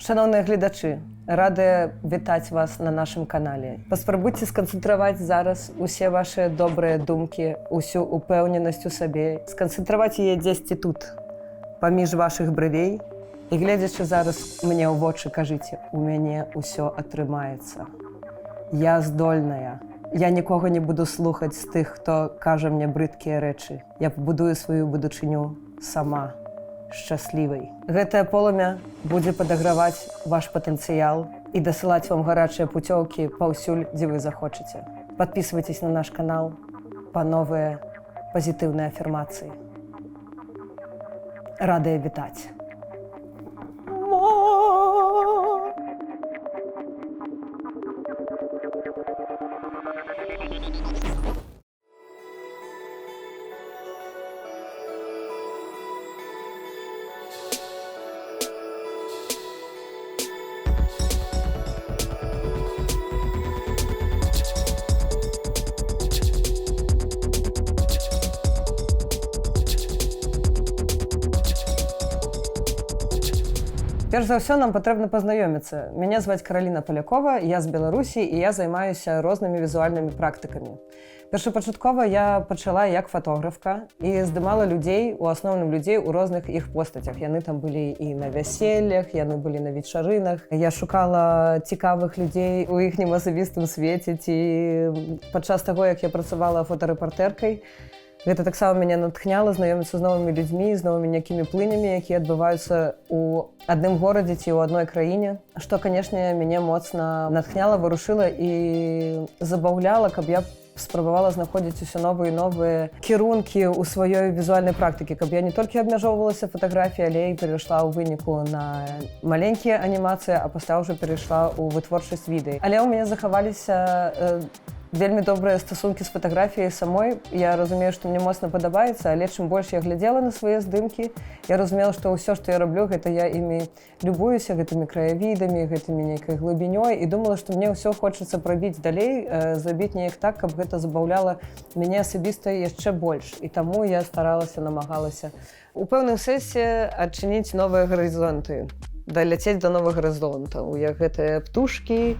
Шаноўныя гледачы, радая вітаць вас на нашым канале. Паспрабуйце сканцэнтраваць зараз усе вашыя добрыя думкі, усю упэўненасць у сабе, сканцэнтраваць яе дзесьці тут, паміж вашых брывей. І гледзячы зараз мне ў вочы, кажыце: «У мяне ўсё атрымаецца. Я здольная. Я нікога не буду слухаць з тых, хто кажа мне брыдкія рэчы. Я пабудую сваю будучыню сама шчаслівай». Гэтае полымя будзе падаграваць ваш патэнцыял і дасылаць вам гарачыя пуцёўкі паўсюль, дзе вы захочаце. Подписывайтесь на наш канал па новыя пазітыўныя афірмацыі. Радая вітаць. Перш за ўсё нам патрэбна пазнаёміцца. Мяне зваць Караліна Палякова, я з Беларусі і я займаюся рознымі візуальнымі практыкамі. Першапачаткова я пачала як фатографка і здымала людзей, у асноўным людзей у розных іх постацях. Яны там былі і на вяселлях, яны былі на вечарынах. Я шукала цікавых людзей у іхнім асабістым свеце ці падчас таго, як я працавала фотарэпартэркай. Гэта таксама мяне натхняла знаёміцца з новымі людзьмі, з новымі нейкімі плынямі, якія адбываюцца у адным горадзе ці ў адной краіне, што, канешне, мяне моцна натхняла, варушыла і забаўляла, каб я спрабавала знаходзіць усё новыя і новыя кірункі ў сваёй візуальнай практыкі, каб я не толькі абмяжоўвалася фатаграфіяй, але і перайшла ў выніку на маленькія анімацыі, а пасля ўжо перайшла ў вытворчасць відэа. Але ў мяне захаваліся вельмі добрыя стасункі з фатаграфіяй самой. Я разумею, што мне моцна падабаецца, але чым больш я глядзела на свае здымкі, я разумела, што ўсё, што я раблю, гэта я імі любуюся, гэтымі краявідамі, гэтымі нейкай глыбінёй, і думала, што мне ўсё хочацца прабіць далей, зрабіць неяк так, каб гэта забаўляла мяне асабіста яшчэ больш. І таму я старалася, намагалася у пэўным сэнсе адчыніць новыя гарызонты, даляцець да новых гарызонтаў, як гэтыя птушкі,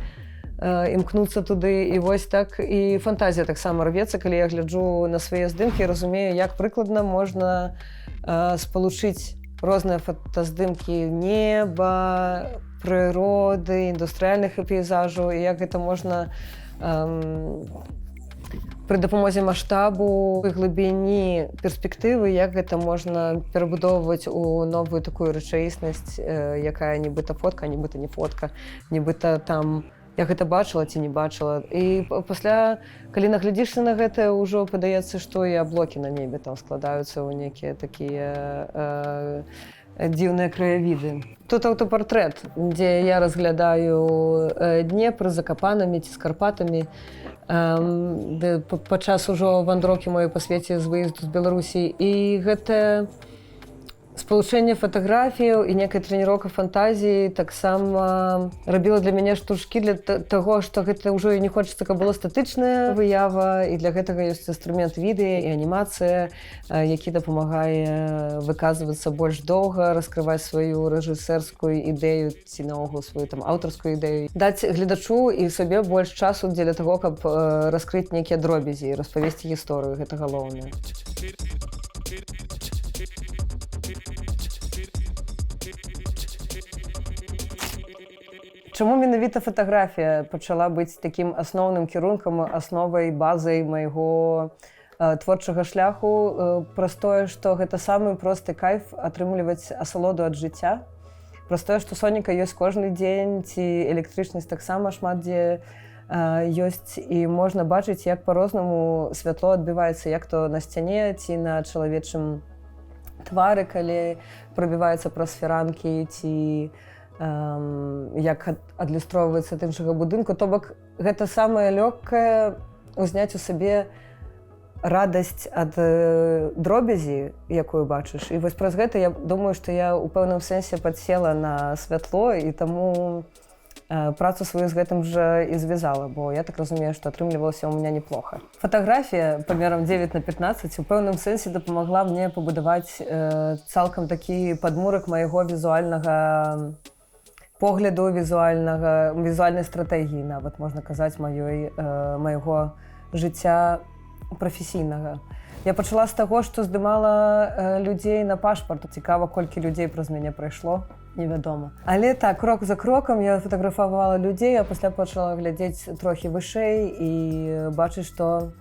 імкнуцца туды. І вось так і фантазія таксама рвецца, калі я гляджу на свае здымкі, разумею, як прыкладна можна спалучыць розныя фотаздымкі неба, прыроды, індустрыяльных пейзажаў, і як гэта можна пры дапамозе маштабу і глыбіні перспектывы, як гэта можна перабудоўваць у новую такую рэчаіснасць, якая нібыта фотка, нібыта не фотка, нібыта там я гэта бачыла ці не бачыла. І пасля, калі наглядзішся на гэта, ўжо падаецца, што і аблокі на небе там складаюцца ў нейкія такія дзіўныя краявіды. Тут аўтапартрэт, дзе я разглядаю Днепр з Закапанамі ці з Карпатамі, падчас ужо вандроўкі маёй па свеце з выезду з Беларусі. І гэтае спалучэнне фатаграфіяў і некая трэніроўка фантазіі таксама рабіла для мяне штуршкі для таго, што гэта ўжо і не хочацца, каб было статычная выява, і для гэтага ёсць інструмент відэа і анімацыя, які дапамагае выказвацца больш доўга, раскрываць сваю рэжысэрскую ідэю ці наогул сваю там аўтарскую ідэю, даць гледачу і сабе больш часу дзеля таго, каб раскрыць нейкія дробязі і распавесці гісторыю. Гэта галоўнае. Чаму менавіта фатаграфія пачала быць такім асноўным кірункам, асновай, базай майго творчага шляху? Праз тое, што гэта самы просты кайф атрымліваць асалоду ад жыцця. Праз тое, што сонейка ёсць кожны дзень, ці электрычнасць таксама шмат дзе ёсць, і можна бачыць, як па-рознаму святло адбіваецца, як то на сцяне ці на чалавечым твары, калі прабіваецца праз фіранкі, ці як адлюстроўваецца ад іншага будынку. То бок гэта самае лёгкае узняць у сабе радасць ад дробязі, якую бачыш. І вось праз гэта я думаю, што я ў пэўным сэнсе падсела на святло, і таму працу сваю з гэтым жа і звязала, бо я так разумею, што атрымлівалася ў меня неплохо. Фатаграфія памерам 9 на 15 у пэўным сэнсе дапамагла мне пабудаваць цалкам такі падмурак майго візуальнага Погляду візуальнага, візуальнай стратэгіі нават, можна казаць, майго жыцця прафесійнага. Я пачала з таго, што здымала людзей на пашпарт. Цікава, колькі людзей праз мяне прайшло, невядома. Але так, крок за крокам я фатаграфавала людзей, а пасля пачала глядзець трохі вышэй і бачыць, што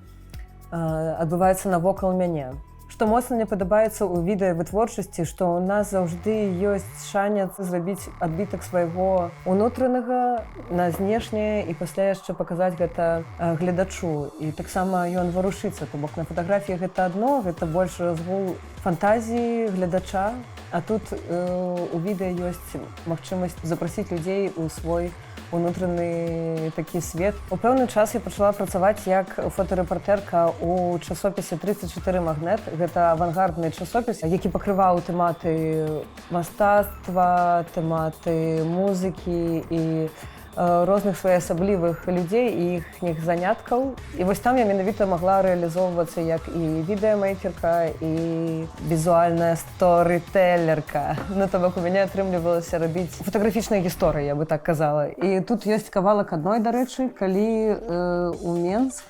адбываецца навокал мяне. Што моцна мне падабаецца ў відэа вытворчасці, што ў нас заўжды ёсць шанец зрабіць адбітак свайго унутранага на знешняе і пасля яшчэ паказаць гэта гледачу. І таксама ён варушыцца. То бок на фатаграфіі гэта адно, гэта больш разгул фантазіі гледача. А тут у відэа ёсць магчымасць запрасіць людзей у свой унутраны такі свет. У пэўны час я пачала працаваць як фотарэпартэрка ў часопісе 34 Магнет. Гэта авангардны часопіс, які пакрываў тэматы мастацтва, тэматы музыкі і розных своеасаблівых людзей і іхніх заняткаў. І вось там я менавіта магла рэалізоўвацца як і відэамейкерка, і візуальная сторытэлерка. Ну, то бок у мяне атрымлівалася рабіць фатаграфічныя гісторыі, я бы так казала. І тут ёсць кавалак адной, дарэчы, калі у Менск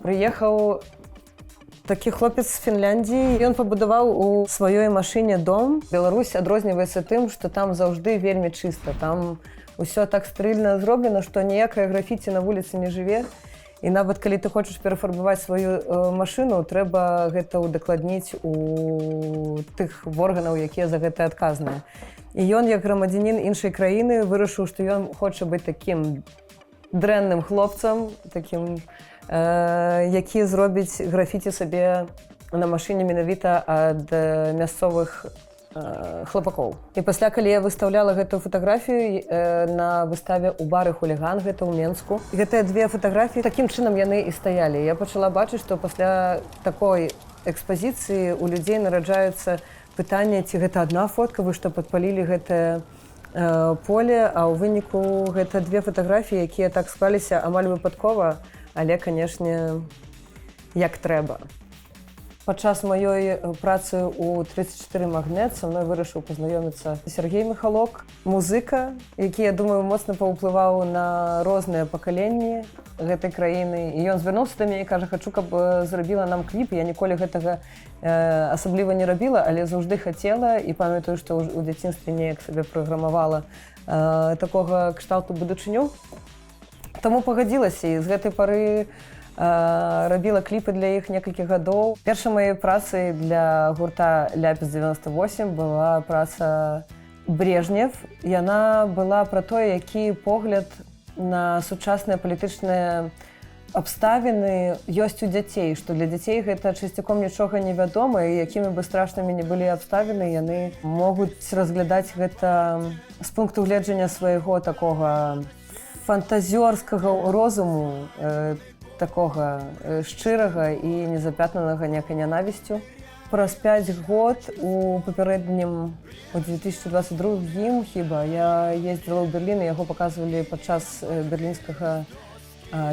прыехаў такі хлопец з Фінляндіі. Ён пабудаваў у сваёй машыне дом. Беларусь адрозніваецца тым, што там заўжды вельмі чыста. Там усё так стрыльна зроблена, што ніякае графіці на вуліцы не жыве. І нават калі ты хочаш перафарбаваць сваю машыну, трэба гэта ўдакладніць у тых органаў, якія за гэта адказныя. І ён, як грамадзянін іншай краіны, вырашыў, што ён хоча быць такім дрэнным хлопцам, такім, які зробіць графіці сабе на машыне менавіта ад мясцовых хлапакоў. І пасля, калі я выстаўляла гэтую фатаграфію на выставе ў бары «Хуліган», гэта ў Менску, гэтыя две фатаграфіі, такім чынам яны і стаялі. Я пачала бачыць, што пасля такой экспазіцыі у людзей нараджаюцца пытанне, ці гэта адна фотка, вы што, падпалілі гэтае поле? А ў выніку гэта две фатаграфіі, якія так склаліся амаль выпадкова, але, канешне, як трэба. Падчас маёй працы ў 34 Магнет са мной вырашыў пазнаёміцца Сергей Міхалок, музыка, які, я думаю, моцна паўплываў на розныя пакаленні гэтай краіны. І ён звярнуўся да мяне і кажа: «Хачу, каб зрабіла нам кліп». Я ніколі гэтага асабліва не рабіла, але заўжды хацела і памятаю, што ў дзяцінстве неяк сабе праграмавала такога кшталту будучыню. Таму пагадзілася і з гэтай пары рабіла кліпы для іх некалькі гадоў. Першай маёй працай для гурта Ляпіс 98 была праца «Брежнев». Яна была пра тое, які погляд на сучасныя палітычныя абставіны ёсць у дзяцей, што для дзяцей гэта часцяком нічога не вядома, і якімі бы страшнымі не былі абставіны, яны могуць разглядаць гэта з пункту гледжання свайго такога фантазёрскага розуму, такога шчырага і незапятнанага некай нянавісцю. Праз 5 год, у папярэднім, у 2022 хіба, я ездзіла ў Берлін, і яго паказвалі падчас берлінскага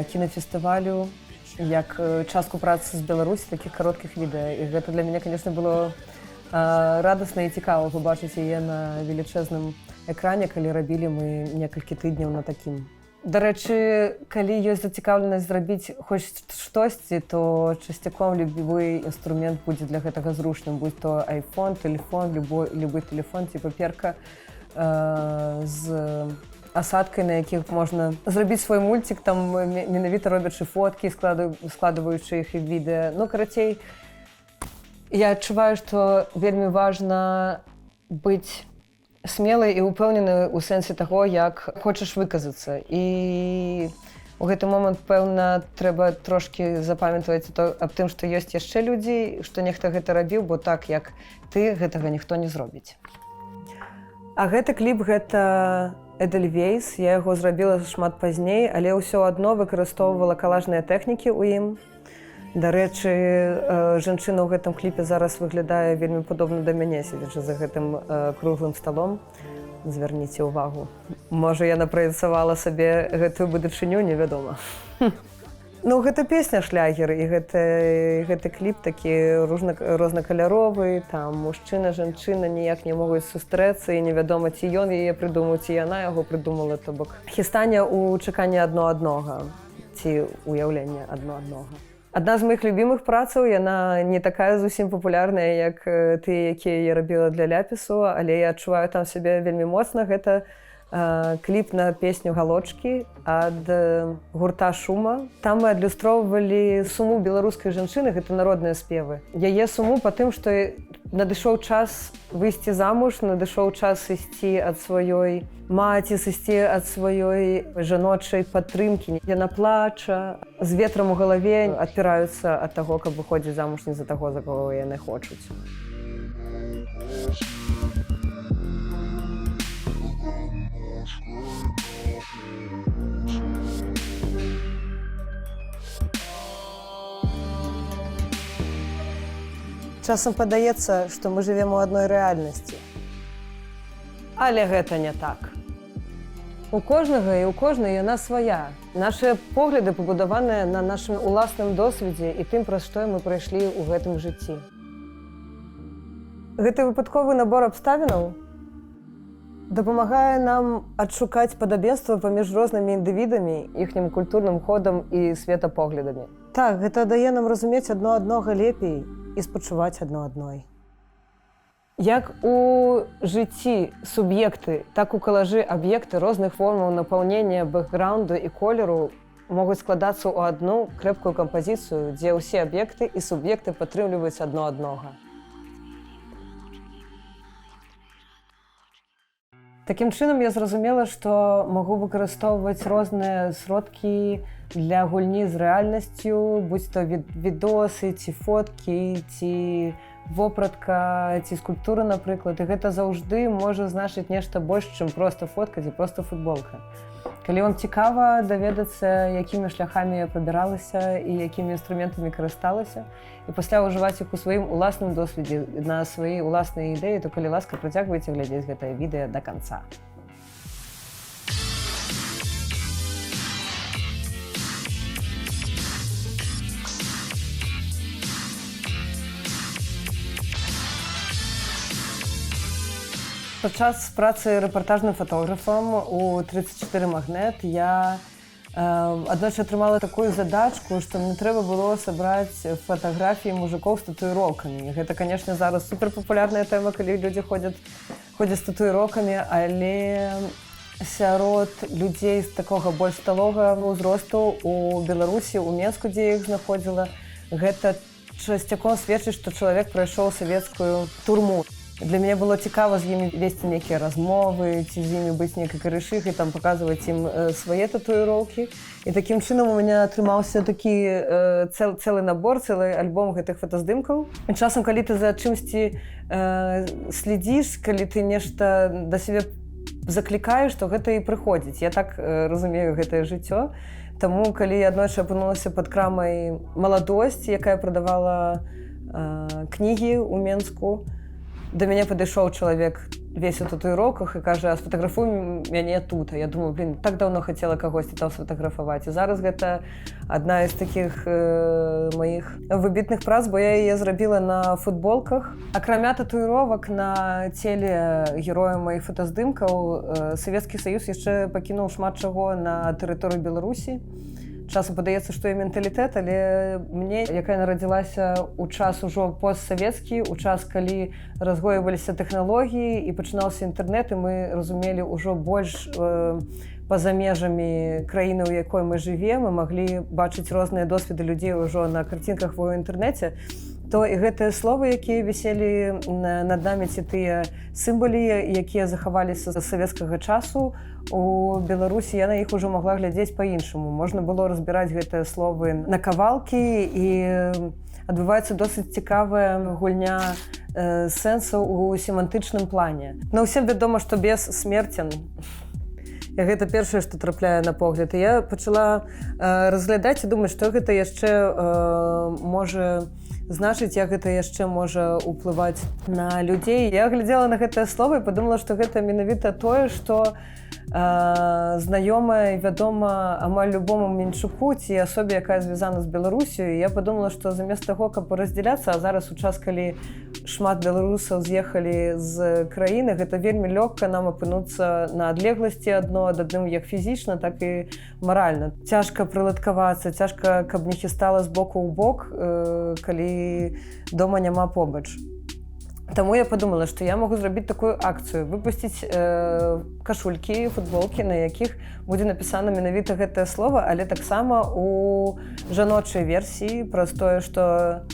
кінафестывалю як частку працы з Беларусі, такіх кароткіх відэа. І гэта для мяне, конечно, было радасна і цікава пабачыць яе на велічэзным экране, калі рабілі мы некалькі тыдняў на такім. Дарэчы, калі ёсць зацікаўленасць зрабіць хоць штосьці, то часцяком любы інструмент будзе для гэтага зручным, будь то iPhone, телефон, любы телефон ці паперка з асадкай, на якіх можна зрабіць свой мульцік, там менавіта робячы фоткі, складваючы іх і відэа. Ну, карацей, я адчуваю, што вельмі важна быць смелай і ўпэўненай у сэнсе таго, як хочаш выказацца. І у гэты момант, пэўна, трэба трошкі запамятаваць то аб тым, што ёсць яшчэ людзі, што нехта гэта рабіў, бо так, як ты, гэтага ніхто не зробіць. А гэты кліп — гэта «Эдельвейс». Я яго зрабіла шмат пазней, але ўсё адно выкарыстоўвала калажныя тэхнікі ў ім. Дарэчы, жанчына ў гэтым кліпе зараз выглядае вельмі падобна да мяне, седзячы за гэтым круглым сталом. Звярніце ўвагу. Можа, яна праецавала сабе гэтую будучыню, невядома. Ну, гэта песня шлягер, і гэты кліп такі рознакаляровы, там мужчына, жанчына ніяк не могуць сустрэцца, і невядома, ці ён яе прыдумаў, ці яна яго прыдумала, то бок хістанне ў чаканні адно аднога ці уяўленне адно аднога. Адна з моих любімых працаў, яна не такая зусім папулярная, як тыя, якія я рабіла для Ляпісу, але я адчуваю там сябе вельмі моцна. Гэта кліп на песню «Галочкі» ад гурта «Шума». Там мы адлюстроўвалі суму беларускай жанчыны, гэта народныя спевы. Яе суму па тым, што надышоў час выйсці замуж, надышоў час ісці ад сваёй маці, сысці ад сваёй жаночай падтрымкі. Яна плача, з ветрам у галаве адпіраюцца ад таго, каб выходзіць замуж не за таго, за каго яны хочуць. Часам падаецца, што мы жывем у адной рэальнасці. Але гэта не так. У кожнага і ў кожнай яна свая. Нашыя погляды пабудаваныя на нашым уласным досведзе і тым, праз што мы прайшлі ў гэтым жыцці. Гэты выпадковы набор абставінаў дапамагае нам адшукаць падабенства паміж рознымі індывідамі, іхнім культурным ходам і светапоглядамі. Так, гэта дае нам разумець адно аднога лепей і спачуваць адно адной. Як у жыцці суб'екты, так у калажы аб'екты розных формаў напаўнення, бэкграунду і колеру могуць складацца ў адну крэпкую кампазіцыю, дзе ўсе аб'екты і суб'екты падтрымліваюць адно аднога. Такім чынам я зразумела, што магу выкарыстоўваць розныя сродкі для гульні з рэальнасцю, будзь то відосы, ці фоткі, ці вопратка, ці скульптура, напрыклад. І гэта заўжды можа значыць нешта больш, чым проста фотка ці проста футболка. Калі вам цікава даведацца, якімі шляхамі я прабіралася і якімі інструментамі карысталася, і пасля ўжываць іх у сваім уласным досведзе на свае ўласныя ідэі, то, калі ласка, працягвайце глядзець гэтае відэа да канца. Падчас працы рэпартажным фатографам у 34 Магнет я аднойчы атрымала такую задачку, што мне трэба было сабраць фатаграфіі мужикоў з татуіроўкамі. Гэта, канешне, зараз суперпапулярная тэма, калі людзі ходзяць з татуіроўкамі, але сярод людзей з такога больш сталога ўзросту у Беларусі, у Менску, дзе я іх знаходзіла, гэта часцяком сведчыць, што чалавек прайшоў савецкую турму. Для мяне было цікава з імі весці нейкія размовы, ці з імі быць нейкай карышыхай, там паказваць ім свае татуіроўкі. І такім чынам у мяне атрымаўся такі цэлы набор, цэлы альбом гэтых фотаздымкаў. І часам, калі ты за чымсьці следзіш, калі ты нешта да сябе заклікаеш, то гэта і прыходзіць. Я так разумею гэтае жыццё. Таму, калі я аднойчы апынулася пад крамай «Маладосць», якая прадавала кнігі ў Менску, да мяне падышоў чалавек весь у татуіроўках і кажа: «Сфотаграфуй мяне тут». А я думаю: блин, так даўно хацела кагосьці там сфотаграфаваць. І зараз гэта адна з такіх маіх выбітных прац, бо я яе зрабіла на футболках. Акрамя татуіровак на целе героя маіх фотаздымкаў, Савецкі Саюз яшчэ пакінуў шмат чаго на тэрыторыю Беларусі. Часам падаецца, што і менталітэт, але мне, якая нарадзілася ў час ужо постсавецкі, у час, калі разгойваліся тэхналогіі і пачынаўся інтэрнэт, і мы разумелі ўжо больш па-за межамі краіны, у якой мы жывем, мы маглі бачыць розныя досведы людзей ўжо на карцінках у інтэрнэце, то і гэтыя словы, якія віселі над намі, ці тыя сімвалі, якія захаваліся з савецкага часу у Беларусі, я на іх ужо магла глядзець па-іншаму. Можна было разбіраць гэтыя словы на кавалкі, і адбываецца досыць цікавая гульня сэнсаў у семантычным плане. Но ўсім вядома, што бес смерцен. І гэта першае, што трапляе на погляд. І я пачала разглядаць і думаць, што гэта яшчэ можа значыць, як гэта яшчэ можа ўплываць на людзей. Я глядзела на гэтае слово і падумала, што гэта менавіта тое, што знаёмая і вядома амаль любому мінчуку ці асобе, якая звязана з Беларусю. Я падумала, што замест таго, каб раздзяляцца, а зараз у час, калі шмат беларусаў з'ехалі з краіны, гэта вельмі лёгка нам апынуцца на адлегласці адно ад адным, як фізічна, так і маральна. Цяжка прыладкавацца, цяжка, каб не хістала з боку ў бок, калі дома няма побач. Таму я падумала, што я магу зрабіць такую акцыю, выпусціць кашулькі, футболкі, на якіх будзе напісана менавіта гэтае слово, але таксама у жаночай версіі, праз тое, што,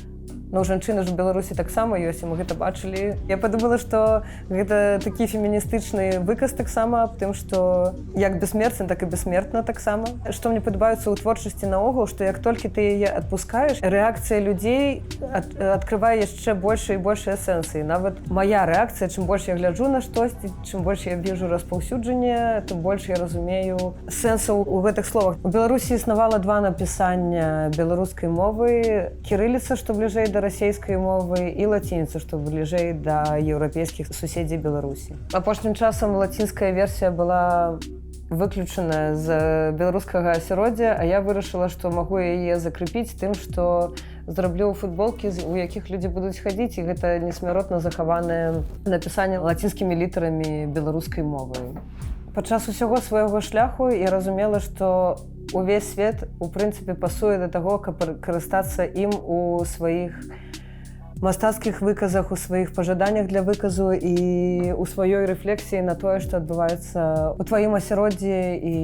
ну, жанчыны ж у Беларусі таксама ёсць, і мы гэта бачылі. Я падумала, што гэта такі феміністычны выказ таксама аб тым, што як бессмертен, так і бессмертна таксама. Што мне падабаецца ў творчасці наогул, што як толькі ты яе адпускаеш, рэакцыя людзей адкрывае яшчэ больше і большыя сэнсы. І нават моя рэакцыя: чым больш я гляджу на штосьці, чым больш я вижу распаўсюджанне, тым больш я разумею сэнсаў у гэтых словах. У Беларусі існавала два напісання беларускай мовы: кірыліца, што бліжэй да расійскай мовы, і лацініца, што бліжэй да еўрапейскіх суседзей Беларусі. Апошнім часам лацінская версія была выключаная з беларускага асяроддзя, а я вырашыла, што магу яе закрыпіць тым, што зраблю футболкі, у якіх людзі будуць хадзіць, і гэта несмяротна захаванае напісанне лацінскімі літарамі беларускай мовы. Падчас усяго свайго шляху я разумела, што увесь свет у прынцыпе пасуе да таго, каб карыстацца ім у сваіх мастацкіх выказах, у сваіх пажаданнях для выказу і у сваёй рэфлексіі на тое, што адбываецца у тваім асяроддзі і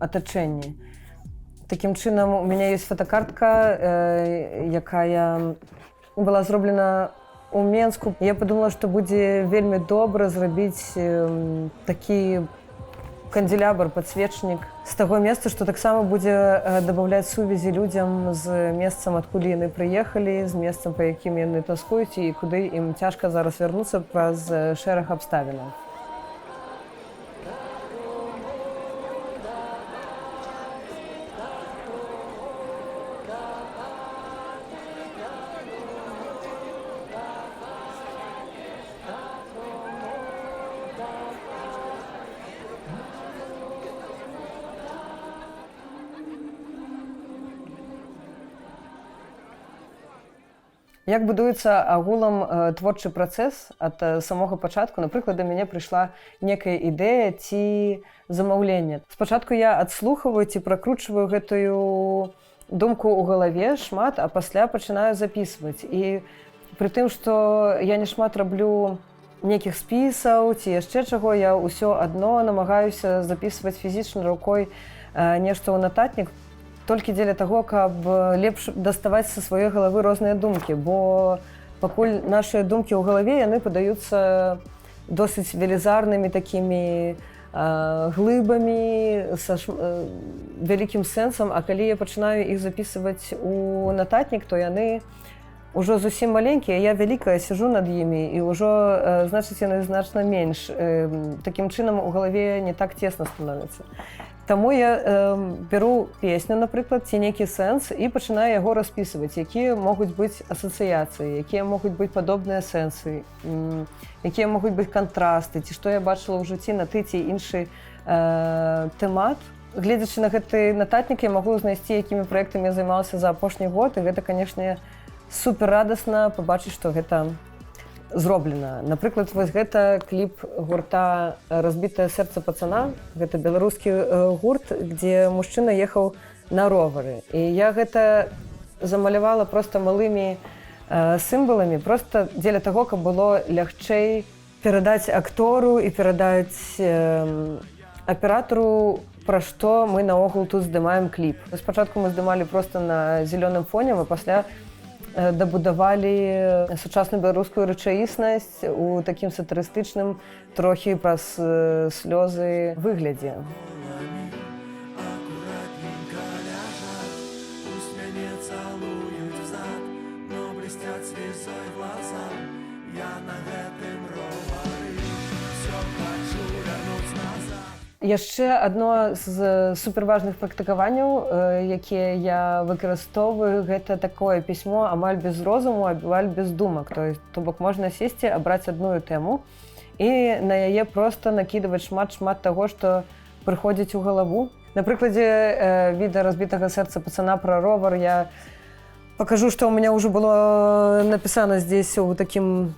атачэнні. Такім чынам, у мяне ёсць фотакартка, якая была зроблена у Менску. Я падумала, што будзе вельмі добра зрабіць такі кандзелябр, падсвечнік з таго месца, што таксама будзе дабаўляць сувязі людзям з месцам, адкуль яны прыехалі, з месцам, па якім яны таскуюць і куды ім цяжка зараз вярнуцца праз шэраг абставінаў. Як будуецца агулам творчы працэс ад самога пачатку? Напрыклад, да мяне прыйшла некая ідэя ці замаўленне. Спачатку я адслухаваю ці пракручваю гэтую думку ў галаве шмат, а пасля пачынаю запісваць. І пры тым, што я не шмат раблю нейкіх спісаў ці яшчэ чаго, я ўсё адно намагаюся запісваць фізічна рукой нешта ў нататнік, толькі дзеля таго, каб лепш даставаць са сваёй галавы розныя думкі, бо пакуль нашыя думкі ў галаве, яны падаюцца досыць велізарнымі такімі глыбамі са вялікім сэнсам, а калі я пачынаю іх запісваць у нататнік, то яны ўжо зусім маленькія, я вялікая сижу над імі, і ўжо значыць, яны значна менш. Такім чынам у галаве не так цесна становіцца. Таму я беру песню, напрыклад, ці нейкі сэнс і пачынаю яго распісваць, якія могуць быць асацыяцыі, якія могуць быць падобныя сэнсы, якія могуць быць кантрасты, ці што я бачыла ў жыцці на ты ці іншы тэмат. Гледзячы на гэты нататнік, я магу знайсці, якімі праектамі я займалася за апошні год, і гэта, канешне, супер радасна пабачыць, што гэта зроблена. Напрыклад, вось гэта кліп гурта «Разбитое сердце пацана». Гэта беларускі гурт, дзе мужчына ехаў на ровары. І я гэта замалявала проста малымі сімваламі, проста дзеля таго, каб было лягчэй перадаць актору і перадаць аператору, пра што мы наогул тут здымаем кліп. Спачатку мы здымалі проста на зялёным фоне, а пасля дабудавалі сучасную беларускую рэчаіснасць у такім сатырыстычным, трохі праз слёзы выглядзе. Аккуратненько ляжат, пусть мяне целуют в зад, но блестят слезой глаза. Я на гэтым ровары все хочу вернуть назад. Яшчэ адно з суперважных практыкаванняў, якія я выкарыстоўваю, гэта такое пісьмо амаль без розуму, амаль без думак. То есть, то бок можна сесці, абраць адную тэму і на яе проста накідваць шмат-шмат таго, што прыходзіць у галаву. На прыкладзе відэа разбітага сэрца пацана пра ровар я покажу, што ў меня ўжо было напісана здесь у такім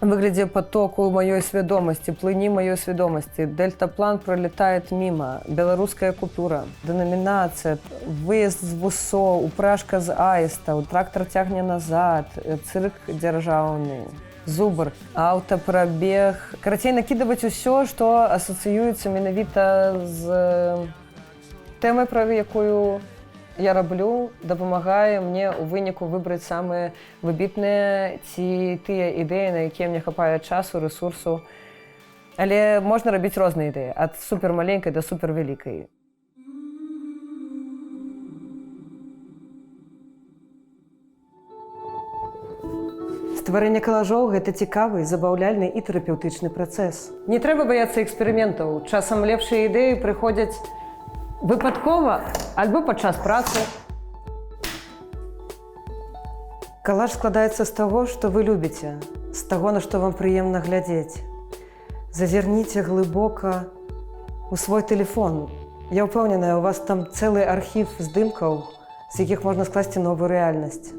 выглядзе потоку маёй свядомасці, плыні маёй свядомасці, дельтаплан пролетает мимо, беларуская купюра, дэнамінацыя, выезд з вусоў, упражка з аістаў, трактор цягне назад, цырк дзяржаўны, зубр, аўтапрабег. Карацей, накідваць усё, што асацыюецца менавіта з тэмай, пра якую я раблю, дапамагае мне ў выніку выбраць самыя выбітныя ці тыя ідэі, на якія мне хапае часу, рэсурсу. Але можна рабіць розныя ідэі, ад супермаленькай да супервялікай. Стварэнне калажоў гэта цікавы, забаўляльны і тэрапеўтычны працэс. Не трэба баяцца эксперыментаў. Часам лепшыя ідэі прыходзяць выпадкова альбо падчас працы. Калаж складаецца з таго, што вы любіце, з таго, на што вам прыемна глядзець. Зазірніце глыбока у свой тэлефон. Я ўпэўненая, у вас там цэлы архіў здымкаў, з якіх можна скласці новую рэальнасць.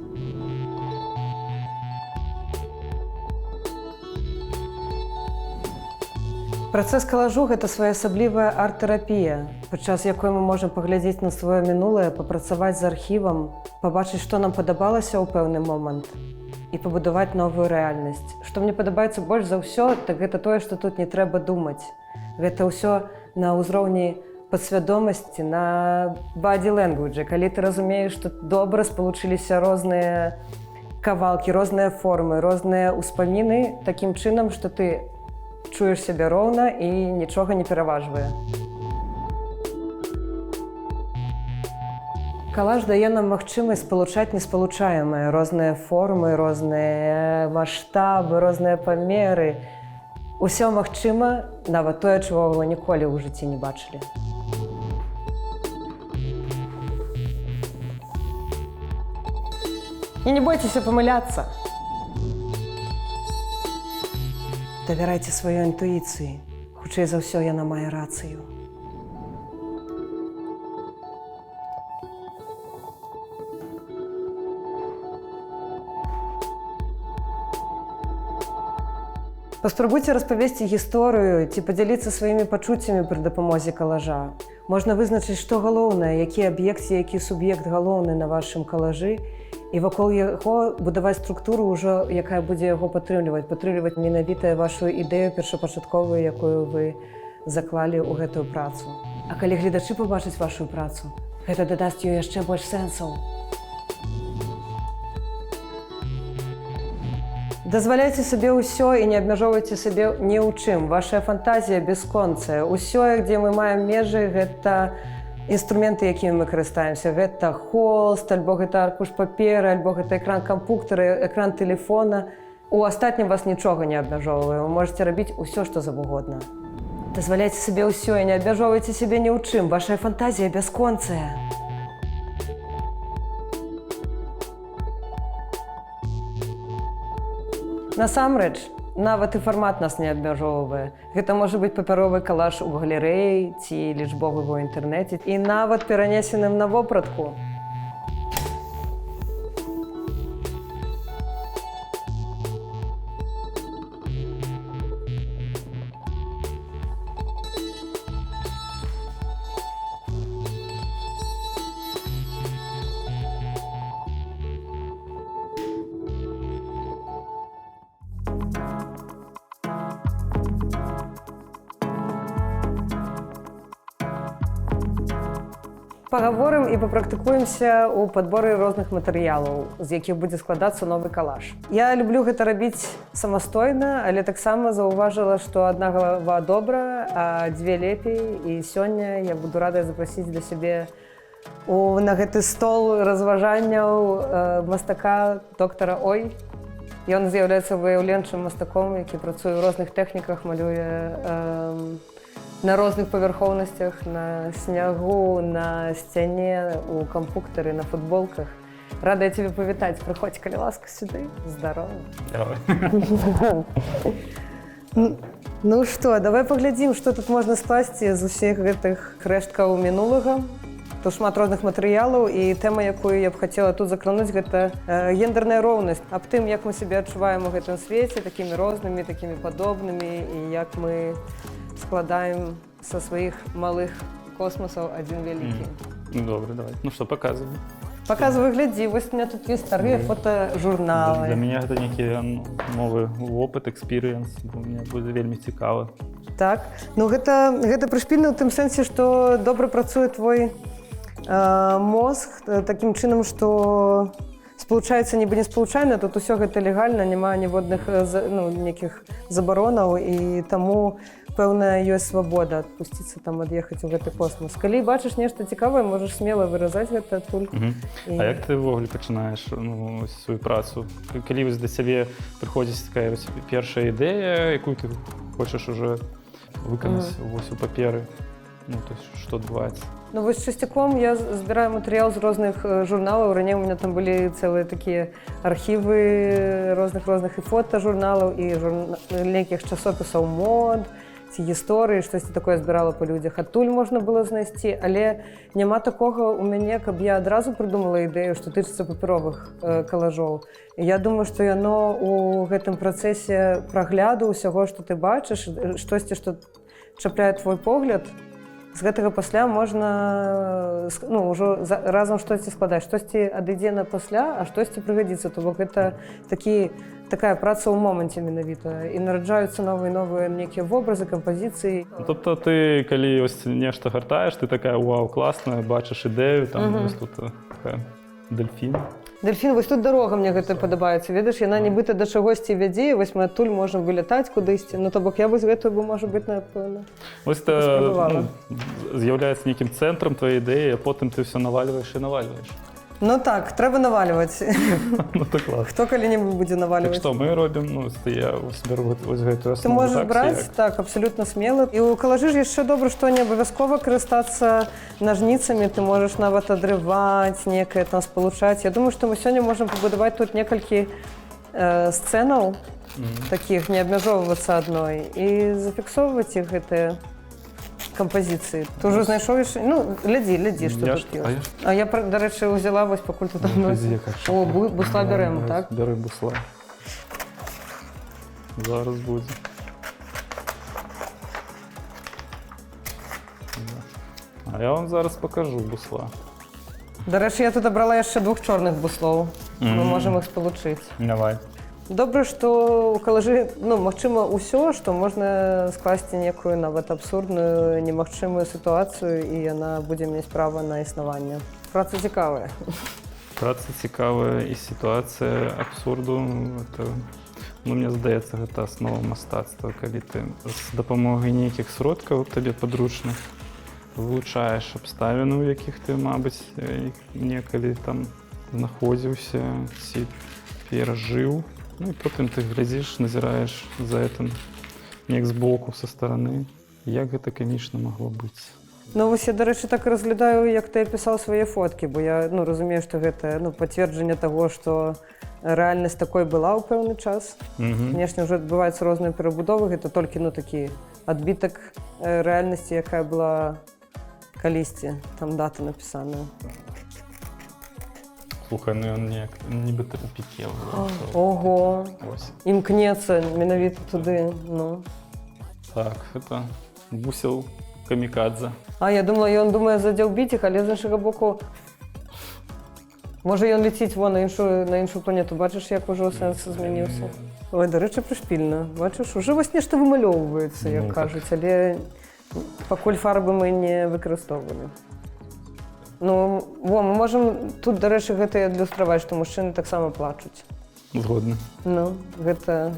Працэс калажу гэта своеасаблівая арт-тэрапія, падчас якой мы можам паглядзець на сваё мінулае, папрацаваць з архівам, пабачыць, што нам падабалася ў пэўны момант і пабудаваць новую рэальнасць. Што мне падабаецца больш за ўсё, так гэта тое, што тут не трэба думаць. Гэта ўсё на ўзроўні падсвядомасці, на body language, калі ты разумееш, што добра спалучыліся розныя кавалкі, розныя формы, розныя ўспаміны такім чынам, што ты чуеш сябе роўна і нічога не пераважвае. Калаж дае нам магчымасць спалучаць неспалучаемыя, розныя формы, розныя маштабы, розныя памеры. Усё магчыма, нават тое, чаго вы ніколі ў жыцці не бачылі. І не бойцеся памыляцца. Давярайце сваёй інтуіцыі. Хутчэй за ўсё, яна мае рацыю. Паспрабуйце распавесці гісторыю ці падзяліцца сваімі пачуццямі пры дапамозе калажа. Можна вызначыць, што галоўнае, які аб'ект ці які суб'ект галоўны на вашым калажы, і вакол яго будаваць структуру ўжо, якая будзе яго падтрымліваць, падтрымліваць менавіта вашу ідэю першапачатковую, якую вы заклалі ў гэтую працу. А калі гледачы пабачаць вашу працу, гэта дадасць ёй яшчэ больш сэнсаў. Дазваляйце сабе ўсё і не абмяжоўвайце сабе ні ў чым. Вашая фантазія бясконцая. Усё, дзе мы маем межы, гэта інструменты, якімі мы карыстаемся. Гэта холст, альбо гэта аркуш паперы, альбо гэта экран кампуктара, экран тэлефона. У астатнім вас нічога не абмяжоўвае. Вы можаце рабіць усё, што заўгодна. Дазваляйце сабе ўсё і не абмяжоўвайце сябе ні ў чым. Вашая фантазія бясконцая. Насамрэч, нават і фармат нас не абмяжоўвае. Гэта можа быць папяровы калаж у галерэі ці лічбовы ў інтэрнэце і нават перанесеным на вопратку. Пагаворым і папрактыкуемся ў падборы розных матэрыялаў, з якіх будзе складацца новы калаж. Я люблю гэта рабіць самастойна, але таксама заўважыла, што адна галава добра, а дзве лепей. І сёння я буду рада запрасіць для сябе на гэты стол разважанняў мастака доктара Ой. Ён з'яўляецца выяўленчым мастаком, які працуе ў розных тэхніках, малюе на розных павярхоўнасцях, на снягу, на сцяне, у кампуктары, на футболках. Рада цябе павітаць. Прыходзь, калі ласка, сюды. Здарова. Давай. Ну што, давай паглядзім, што тут можна скласці з усіх гэтых рэшткаў мінулага. Тут шмат розных матэрыялаў, і тэма, якую я б хацела тут закрануць, гэта гендерная роўнасць. Аб тым, як мы сябе адчуваем у гэтым свеце, такімі рознымі, такімі падобнымі, і як мы складаем са сваіх малых космасаў адзін вялікі. Ну, добра, давай. Ну што, паказвай. Паказваю, глядзі, вось у меня тут есть старыя фотажурналы. Для мяне гэта нейкі, ну, новы опыт, experience, бо мне будзе вельмі цікава. Так. Ну гэта прышпільна ў тым сэнсе, што добра працуе твой мозг такім чынам, што спалучаецца нібы не спалучайна, тут усё гэта легальна, няма ніводных ну, нейкіх забаронаў, і таму пэўная ёсць свабода адпусціцца там, ад'ехаць у гэты космас. Калі бачыш нешта цікавае, можаш смела выразаць гэта адтуль. А як ты ўвогуле пачынаеш, ну, ось сваю працу? Калі вось да цябе прыходзіць такая вось першая ідэя, якую ты хочаш уже выканаць вось у паперы, ну, то есть, што адбываецца? Ну вось часцяком я збіраю матэрыял з розных журналаў. Раней у меня там былі цэлыя такія архівы розных і фотажурналаў, і нейкіх часопісаў мод ці гісторыі, штосьці такое збірала па людзях. Адтуль можна было знайсці, але няма такога у мяне, каб я адразу прыдумала ідэю, што тычыцца папяровых калажоў. І я думаю, што яно у гэтым працэсе прагляду ўсяго, што ты бачыш, штосьці, што чапляе твой погляд, з гэтага пасля можна ну, ўжо разам штосьці складаць, штосьці адыдзе на пасля, а штосьці прыгадзіцца. То бок гэта такая праца ў моманце менавіта, і нараджаюцца новыя, новыя нейкія вобразы, кампазіцыі. Ну, тобто ты, калі ось нешта гартаеш, ты такая: «Вау, класна», бачыш ідэю там, ось тут такая дельфін. Дельфін, вось тут дарога, мне гэта падабаецца, ведаеш, яна нібыта да чагосьці вядзе, і вось мы адтуль можам вылятаць кудысьці. Ну, то бок я вось гэтую бы, можа быць, напэўна, Ось это, паспрабавала. ну, з'яўляецца нейкім цэнтрам твоей ідэі, а потым ты все навальваеш і навальваеш. Ну так, трэба навальваць. Ну, то клас. Хто калі-небудзь будзе Так навальваць? што мы робім? Ну, я ось бяру вось гэтую Ты аснову, можаш так, ці браць, як? так, абсалютна смела. І ў калажы ж яшчэ добра, што не абавязкова карыстацца нажніцамі, ты можаш нават адрываць некае там, спалучаць. Я думаю, што мы сёння можам пабудаваць тут некалькі сцэнаў такіх, не абмяжоўвацца адной і зафіксоўваць іх, гэтыя кампазіцыі. Ты ўжо знайшоў яшчэ? Ну, глядзі, глядзі, што Я тут а ёсць. А я, дарэчы, ўзяла вось, пакуль ты там Ну, носіш. глядзі, яка О, бусла бярэм, так? Бяры бусла. Зараз будзе. А я вам зараз покажу бусла. Дарэчы, я тут абрала яшчэ двух чорных буслоў. Мы можам іх спалучыць. Давай. Добра, што ў калажы, ну, магчыма ўсё, што можна скласці некую нават абсурдную, немагчымую сітуацыю, і яна будзе мець права на існаванне. Праца цікавая. Праца цікавая, і сітуацыя абсурду это, ну, мне здаецца, гэта аснова мастацтва, калі ты з дапамогай нейкіх сродкаў, табе падручных, вылучаеш абставіны, у якіх ты, мабыць, некалі там знаходзіўся ці перажыў. Ну і потым ты глядзіш, назіраеш за гэтым неяк збоку, са стороны, як гэта камічна магло быць. Ну вось я, дарэчы, так разглядаю, як ты апісаў свае фоткі, бо я, ну, разумею, што гэта, ну, пацверджанне таго, што рэальнасць такой была ў пэўны час. Канешне, ўжо адбываюцца розныя перабудовы, гэта толькі, ну, такі адбітак рэальнасці, якая была калісьці, там дата напісаная. Слухай, ну ён неяк нібыта у піке. Ого, Ось. імкнецца менавіта туды. Ну. Так, это бусел камікадзе. А я думала, ён думае задзяўбіць іх, але з іншага боку, можа, ён ляціць во на іншую планету. Бачыш, як ужо сэнс змяніўся. Ой, дарэчы, прышпільна. Бачыш, уже вось нешта вымалёўваецца, як Ну, так. кажуць, але пакуль фарбы мы не выкарыстоўвалі. Ну, во, мы можам тут, дарэчы, гэта і адлюстраваць, што мужчыны таксама плачуць. Згодны. Ну, гэта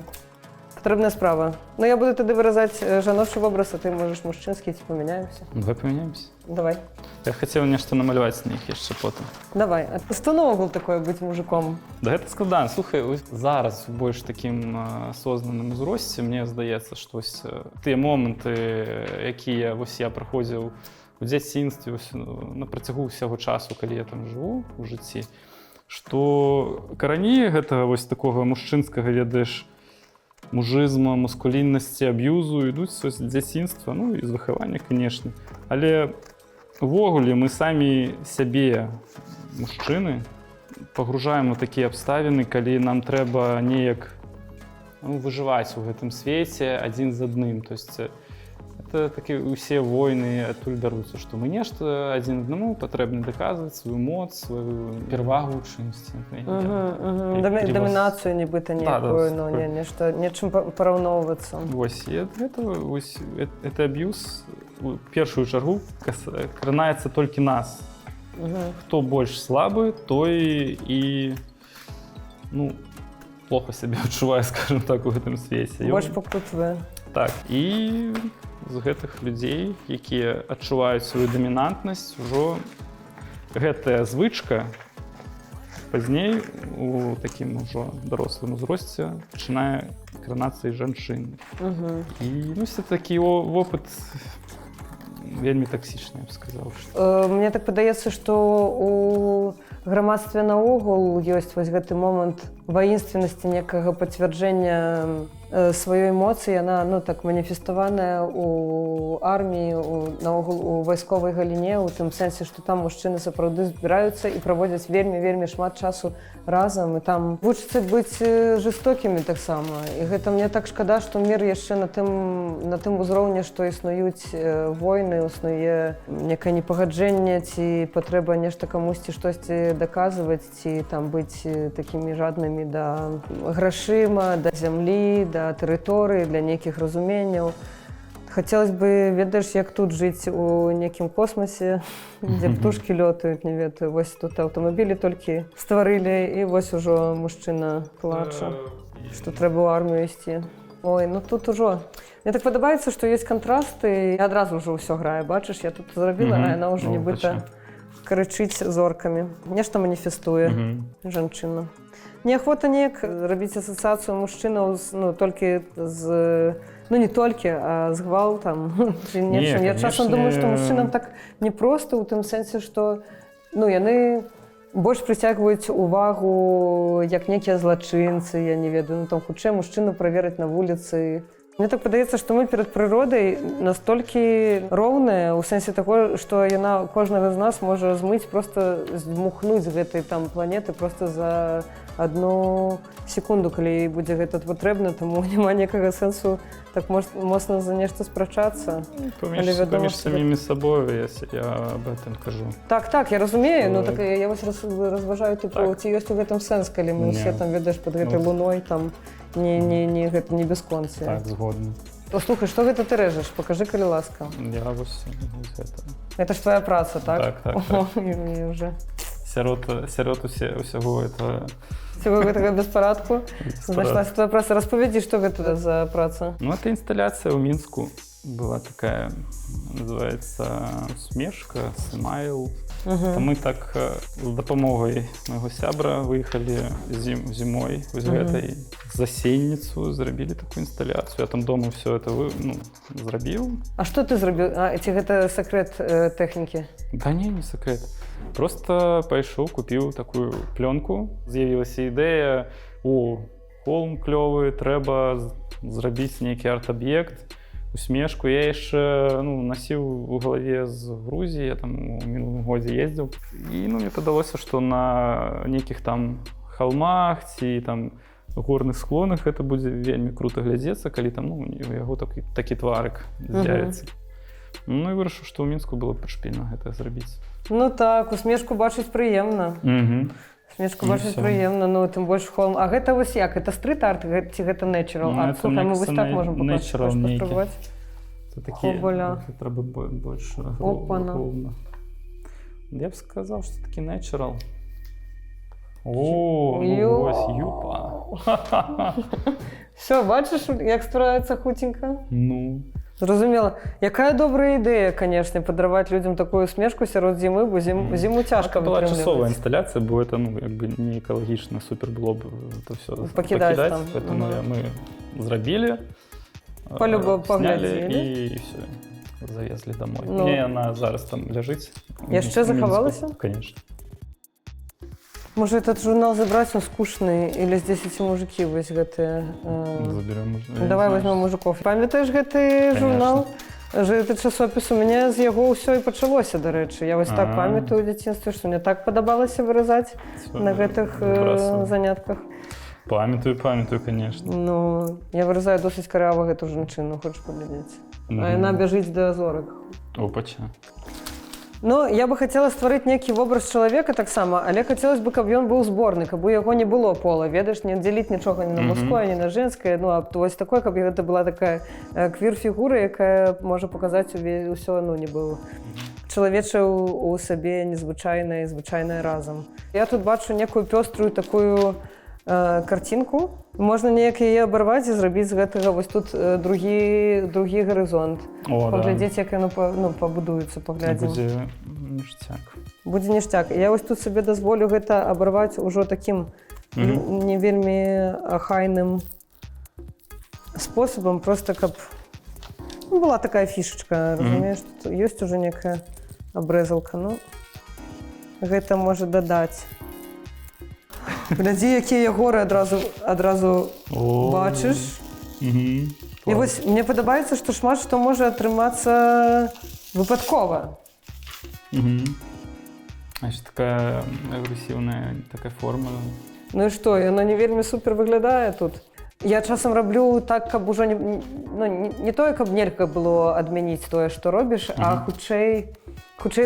Патрэбная справа. Ну, я буду тады выразаць жаночы вобраз, а ты можаш мужчынскі, ці памяняемся. Давай памяняемся. Давай. Я хацеў нешта намаляваць на іх яшчэ потым. Давай. А што наогул такое быць мужиком? Да, гэта складана. Слухай, ось зараз у больш такім осознанным узросце мне здаецца, што ось, тыя моманты, якія вось я праходзіў у дзяцінстве, ось, ну, на працягу ўсяго часу, калі я там жыву у жыцці, што карані гэтага вось такога мужчынскага, ведаеш, мужызма, маскуліннасці, аб'юзу ідуць з дзяцінства, ну і з выхавання, канешне. Але увогуле мы самі сябе, мужчыны, пагружаем у такія абставіны, калі нам трэба неяк, ну, выжываць у гэтым свеце адзін з адным. То есть это такі усе войны адтуль бяруцца, што мы нешта адзін аднаму патрэбна даказваць сваю моц, сваю перавагу ў чымсьці. Я не ведаю. Як Дамінацыю нібыта Да, некую, ну, такой. не, нешта, нечым параўноўвацца. Вось, і гэта, вось, это аб'юз у першую чаргу кранаецца толькі нас. Хто больш слабы, той і, ну, плохо сябе адчувае, скажем так, у гэтым свеце. Больш пакутвае. Так, і з гэтых людзей, якія адчуваюць сваю дамінантнасць, ужо гэтая звычка пазней у такім ужо дарослым узросце пачынае кранацца і жанчын. І, ну, все такі вопыт вельмі таксічны, я б сказаў. Што... Мне так падаецца, што у грамадстве наогул ёсць вось гэты момант воинственности, некага пацвярджэння сваёй моцы, яна, ну, так маніфеставаная у арміі, наогул у вайсковай галіне, у тым сэнсе, што там мужчыны сапраўды збіраюцца і праводзяць вельмі, вельмі шмат часу разам, і там вучацца быць жестокімі таксама. І гэта мне так шкада, што мир яшчэ на тым узроўні, што існуюць войны, існуе некае непагаджэнне ці патрэба нешта камусьці штосьці даказваць ці там быць такімі жаднымі да грашыма, да зямлі, да тэрыторыі, для нейкіх разуменняў. Хотелось бы, ведаеш, як тут жыць у некім космасе, дзе птушкі лётаюць, не ведаю, вось тут аўтамабілі толькі стварылі, і вось ужо мужчына плача, што трэба ў армію ісці. Ой, ну тут ужо. Мне так падабаецца, што ёсць кантрасты, і адразу ўжо ўсё грае, бачыш, я тут зрабіла, а яна ўжо Ну, нібыта пачне. крычыць зоркамі. Нешта маніфестуе жанчына. Неахвота неяк рабіць асацыяцыю мужчынаў з, ну, толькі з, ну, не толькі, а з гвалтам ці Не, нечым. Я часам думаю, што канешне. мужчынам так непросто ў тым сэнсе, што, ну, яны больш прыцягваюць увагу як некія злачынцы, я не ведаю, ну, там хутчэй мужчыну праверыць на вуліцы. Мне так падаецца, што мы перад прыродай настолькі роўныя ў сэнсе таго, што яна кожнага з нас можа змыць, просто здмухнуць з гэтай там планеты просто за одну секунду, калі ёй будзе гэта патрэбна, таму няма некага сэнсу так моцна за нешта спрачацца. Паміж, Але вядома, паміж што самімі сабою, я об этом кажу. Так, я разумею, ну Што- так я вось разважаю, тыпу, ці ёсць у гэтым сэнс, калі мы Не. ўсе там, ведаеш, под гэтай Ну, луной там не гэта не бясконцы. Так, згодны. О, слухай, што гэта ты рэжаш? Пакажы, калі ласка. Я вось гэта. Это ж твоя праца, так? Так. О, і мне уже. Сярод усяго этого Цього гэтага беспарадку знайшлася твоя праца. Распавядзі, што гэта за праца. Ну, это инсталляция у Минску была такая, называется «Усмешка», «Смайл». Это мы так з дапамогай майго сябра выехалі зімой вось гэтай за сенніцу, зрабілі такую інсталяцыю. Я там дома все это ну, зрабіў. А што ты зрабіў? А, ці гэта сакрэт тэхнікі? Да не, не секрет. Просто пайшоў, купіў такую плёнку. З'явілася ідэя: о, холм клёвы, трэба зрабіць нейкі арт-аб'ект, усмешку. Я яшчэ, ну, насіў у галаве з Грузіі, я там у мінулым годзе ездзіў. І, ну, мне падалося, што на нейкіх там холмах ці там горных склонах это будзе вельмі круто глядзецца, калі там, ну, у яго такі тварык з'явіцца. Ну і вырашыў, што ў Мінску было б прышпільна гэта зрабіць. Ну так, усмешку бачыць прыемна. Усмешку Ну, бачыць всё. прыемна, ну тым больш холм. А гэта вось як? Это стрыт-арт ці гэта natural Ну, арт? это, Слухай, мне мы вось кажется, так можам пакласці. natural Хочаш нейкі. паспрабаваць? Это такі, Хобаля. это трэба больш Опана. роўна. Я б сказаў, што такі natural. О, ну Ё. вось, юпа. Все, бачыш, як ствараецца хуценька? Ну. Зразумела. Якая добрая ідэя, конечно, падараваць людзям такую усмешку сярод зімы, бо зіму цяжка Это была часовая вытрымліваць. инсталляция, бо это, ну, как бы не экологично, супер было бы это все Пакідаць там. Поэтому Мгм. мы зрабілі, сняли паглядзелі. и все, завезли домой. Ну. Не, она зараз там ляжыць. Яшчэ У Мінску. захавалася? Конечно. Можа, этот журнал забраць, он скучный, или здесь эти мужики вось гэтыя. Заберем. Можно, я не Давай знаю. возьмем мужиков. Памятаеш гэты Конечно. журнал? Гэты часопіс, у мяне з яго ўсё і пачалося, дарэчы. Я вось так А. памятаю ў дзяцінстве, што мне так падабалася выразаць Всё, на гэтых выбрасываю. занятках. Памятаю, памятаю, конечно. Ну, я выразаю досыць карява гэту жанчыну, хочаш паглядзець? А Мгм. яна бяжыць да зорак. Опача. Ну, я бы хацела стварыць нейкі вобраз чалавека таксама, але хацелось бы, каб ён быў зборны, каб у яго не было пола, ведаеш, не дзяліць нічога ні на мужское, ні на женскае, ну, а вось такое, каб гэта была такая квір-фігура, якая можа паказаць ўсё, ну, нібы чалавечае ў сабе незвычайнае і звычайнае разам. Я тут бачу некую пёструю такую карцінку. Можна неяк яе абарваць і зрабіць з гэтага вось тут другі гарызонт. О, да. Паглядзець, як яно ну, пабудуецца, паглядзім. Будзе ништяк. Будзе ништяк. Я вось тут сабе дазволю гэта абарваць ужо такім не вельмі ахайным спосабам, просто каб, ну, была такая фішачка, разумееш, тут ёсць уже некая абрэзалка, ну, гэта можа дадаць. Глядзі, якія горы адразу О. бачыш. Мгм. І Клас. вось мне падабаецца, што шмат што можа атрымацца выпадкова. Мгм. Значит, такая агрессивная такая форма. Ну і што, яно не вельмі супер выглядае тут. Я часам раблю так, каб ужо не, ну, не тое, каб нельга было адмяніць тое, што робіш, а хутчэй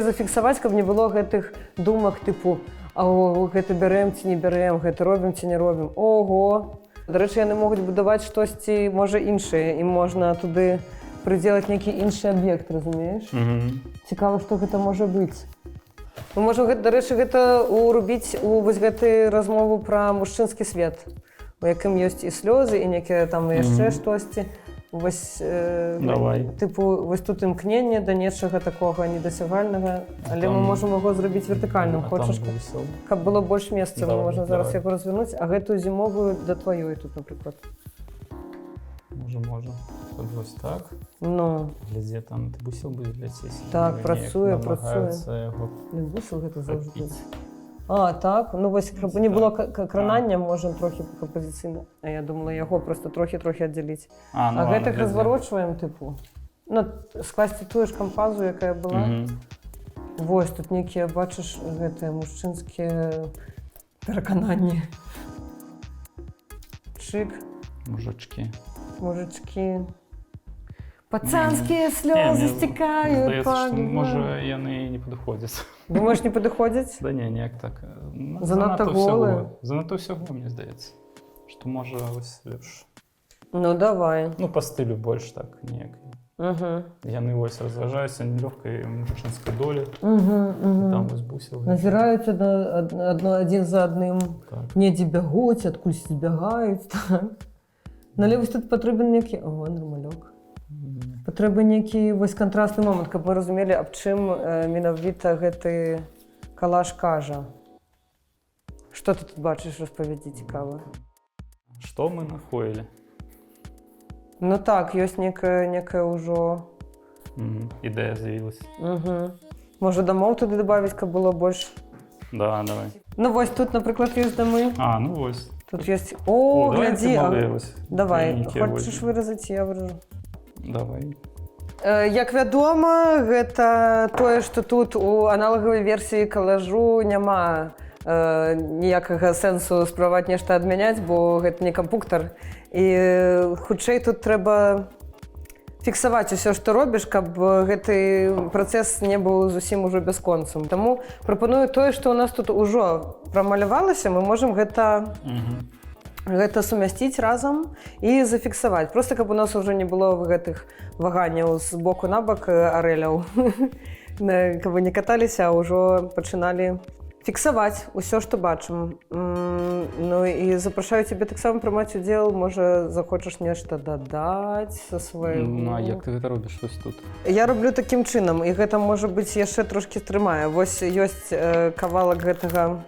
зафіксаваць, каб не было гэтых думак тыпу: «А, о, гэта бярэм ці не бярэм, гэта робім ці не робім». Ого! Дарэчы, яны могуць будаваць штосьці, можа, іншае, і можна туды прыдзелаць нейкі іншы аб'ект, разумееш? Мгм. Цікава, што гэта можа быць. Мы можам, дарэчы, гэта урубіць у вось гэты размову пра мужчынскі свет, у якім ёсць і слёзы, і некія там яшчэ штосьці. Вось, Давай. тыпу, вось тут імкненне да нечага такога недасягальнага, але мы можам яго зрабіць вертыкальным. А Хочаш, там бусел. каб было больш месца, мы Давай, можам зараз давай. яго развернуць, а гэтую зімовую да тваёй тут, напрыклад. Можа, можа. Тут вось так. Ну, Глядзі, там ты бусел будзе ляцець. Так, Неяк працуе, працуе. намагаюцца яго Не, бусел гэта заўжды. хапіць. А, так, ну вось, каб не было кранання, можам трохі кампазіцыйна. А я думала, яго просто трохі-трохі аддзяліць. А, ну А ладно, гэтых глядзі. разварочваем, тыпу. Ну, скласці тую ж кампазу, якая была. Вось тут нейкія, бачыш, гэтыя мужчынскія перакананні. Чык, Мужички. мужички. Пацанскія слёзы Не, мне сцікаюць здаецца, па што, губам. можа, яны і не падыходзяць. Думаеш, не падыходзяць? Да не, неяк так. Ну, Занадта занадта голыя. ўсяго. Занадта ўсяго, мне здаецца. Што можа вось лепш. Ну, давай. Ну, па стылю больш так неяк. Яны вось разважаюцца нелёгкай мужчынскай долі. Там вось бусел. Назіраюць адно, адзін за адным. Так. Недзе бягуць, адкульсь збягаюць. Так. Ну, але вось тут патрэбен некі... О, нармалёк. Патрэбен нейкі вось кантрастны момант, каб мы разумелі, аб чым менавіта гэты калаж кажа. Што ты тут бачыш, распавядзі, цікава. Што мы нахоілі? Ну так, ёсць некая ўжо. Ідэя з'явілася. Угу. Можа, дамоў туды добавіць, каб было больш. Да, давай. Ну вось тут, напрыклад, ёсць дамы. А, ну вось. Тут ёсць. О, давай глядзі, ты малыя вось. Давай, нейкія хочаш вось. выразаць, я выражу. Давай. Як вядома, гэта тое, што тут у аналагавай версіі калажу няма ніякага сэнсу спрабаваць нешта адмяняць, бо гэта не кампуктар. І хутчэй тут трэба фіксаваць усё, што робіш, каб гэты працэс не быў зусім ужо бясконцым. Таму прапаную тое, што ў нас тут ужо прамалявалася, мы можам гэта сумясціць разам і зафіксаваць. Просто каб у нас ужо не было гэтых ваганняў з боку на бок арэляў. Каб вы не каталіся, а ўжо пачыналі Фіксаваць усё, што бачым. Ну і запрашаю цябе таксама прымаць удзел, можа, захочаш нешта дадаць са свайго. Ну, а як ты гэта робіш вось тут? Я раблю такім чынам, і гэта, можа быць, яшчэ трошкі трымае. Вось ёсць кавалак гэтага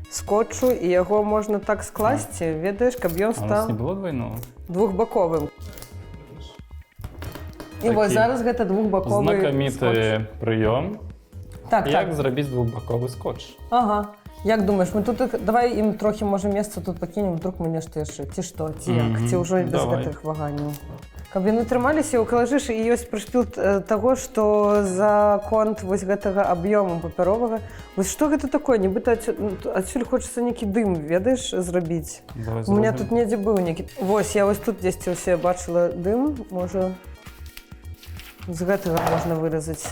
скотчу, і яго можна так скласці, ведаеш, каб ён А у нас стаў не было двойного? двухбаковым. І вось Такі зараз гэта двухбаковы скотч. Знакаміты прыём. Так, Як так. зрабіць двухбаковы скотч? Ага. Як думаеш, мы тут давай ім трохі можа месца тут пакінем, вдруг мы нешта яшчэ, ці што, ці як, ці ўжо і без Давай. гэтых ваганняў. Каб яны трымаліся, у калажыш і ёсць прышпіл таго, што за конт вось гэтага аб'ёму папяровага. Вось што гэта такое? Нібыта адсюль хочацца нейкі дым, ведаеш, зрабіць. Давай У меня зробім. тут недзе быў нейкі. Вось, я вось тут дзесьці ўсе бачыла дым, можа, з гэтага можна выразаць.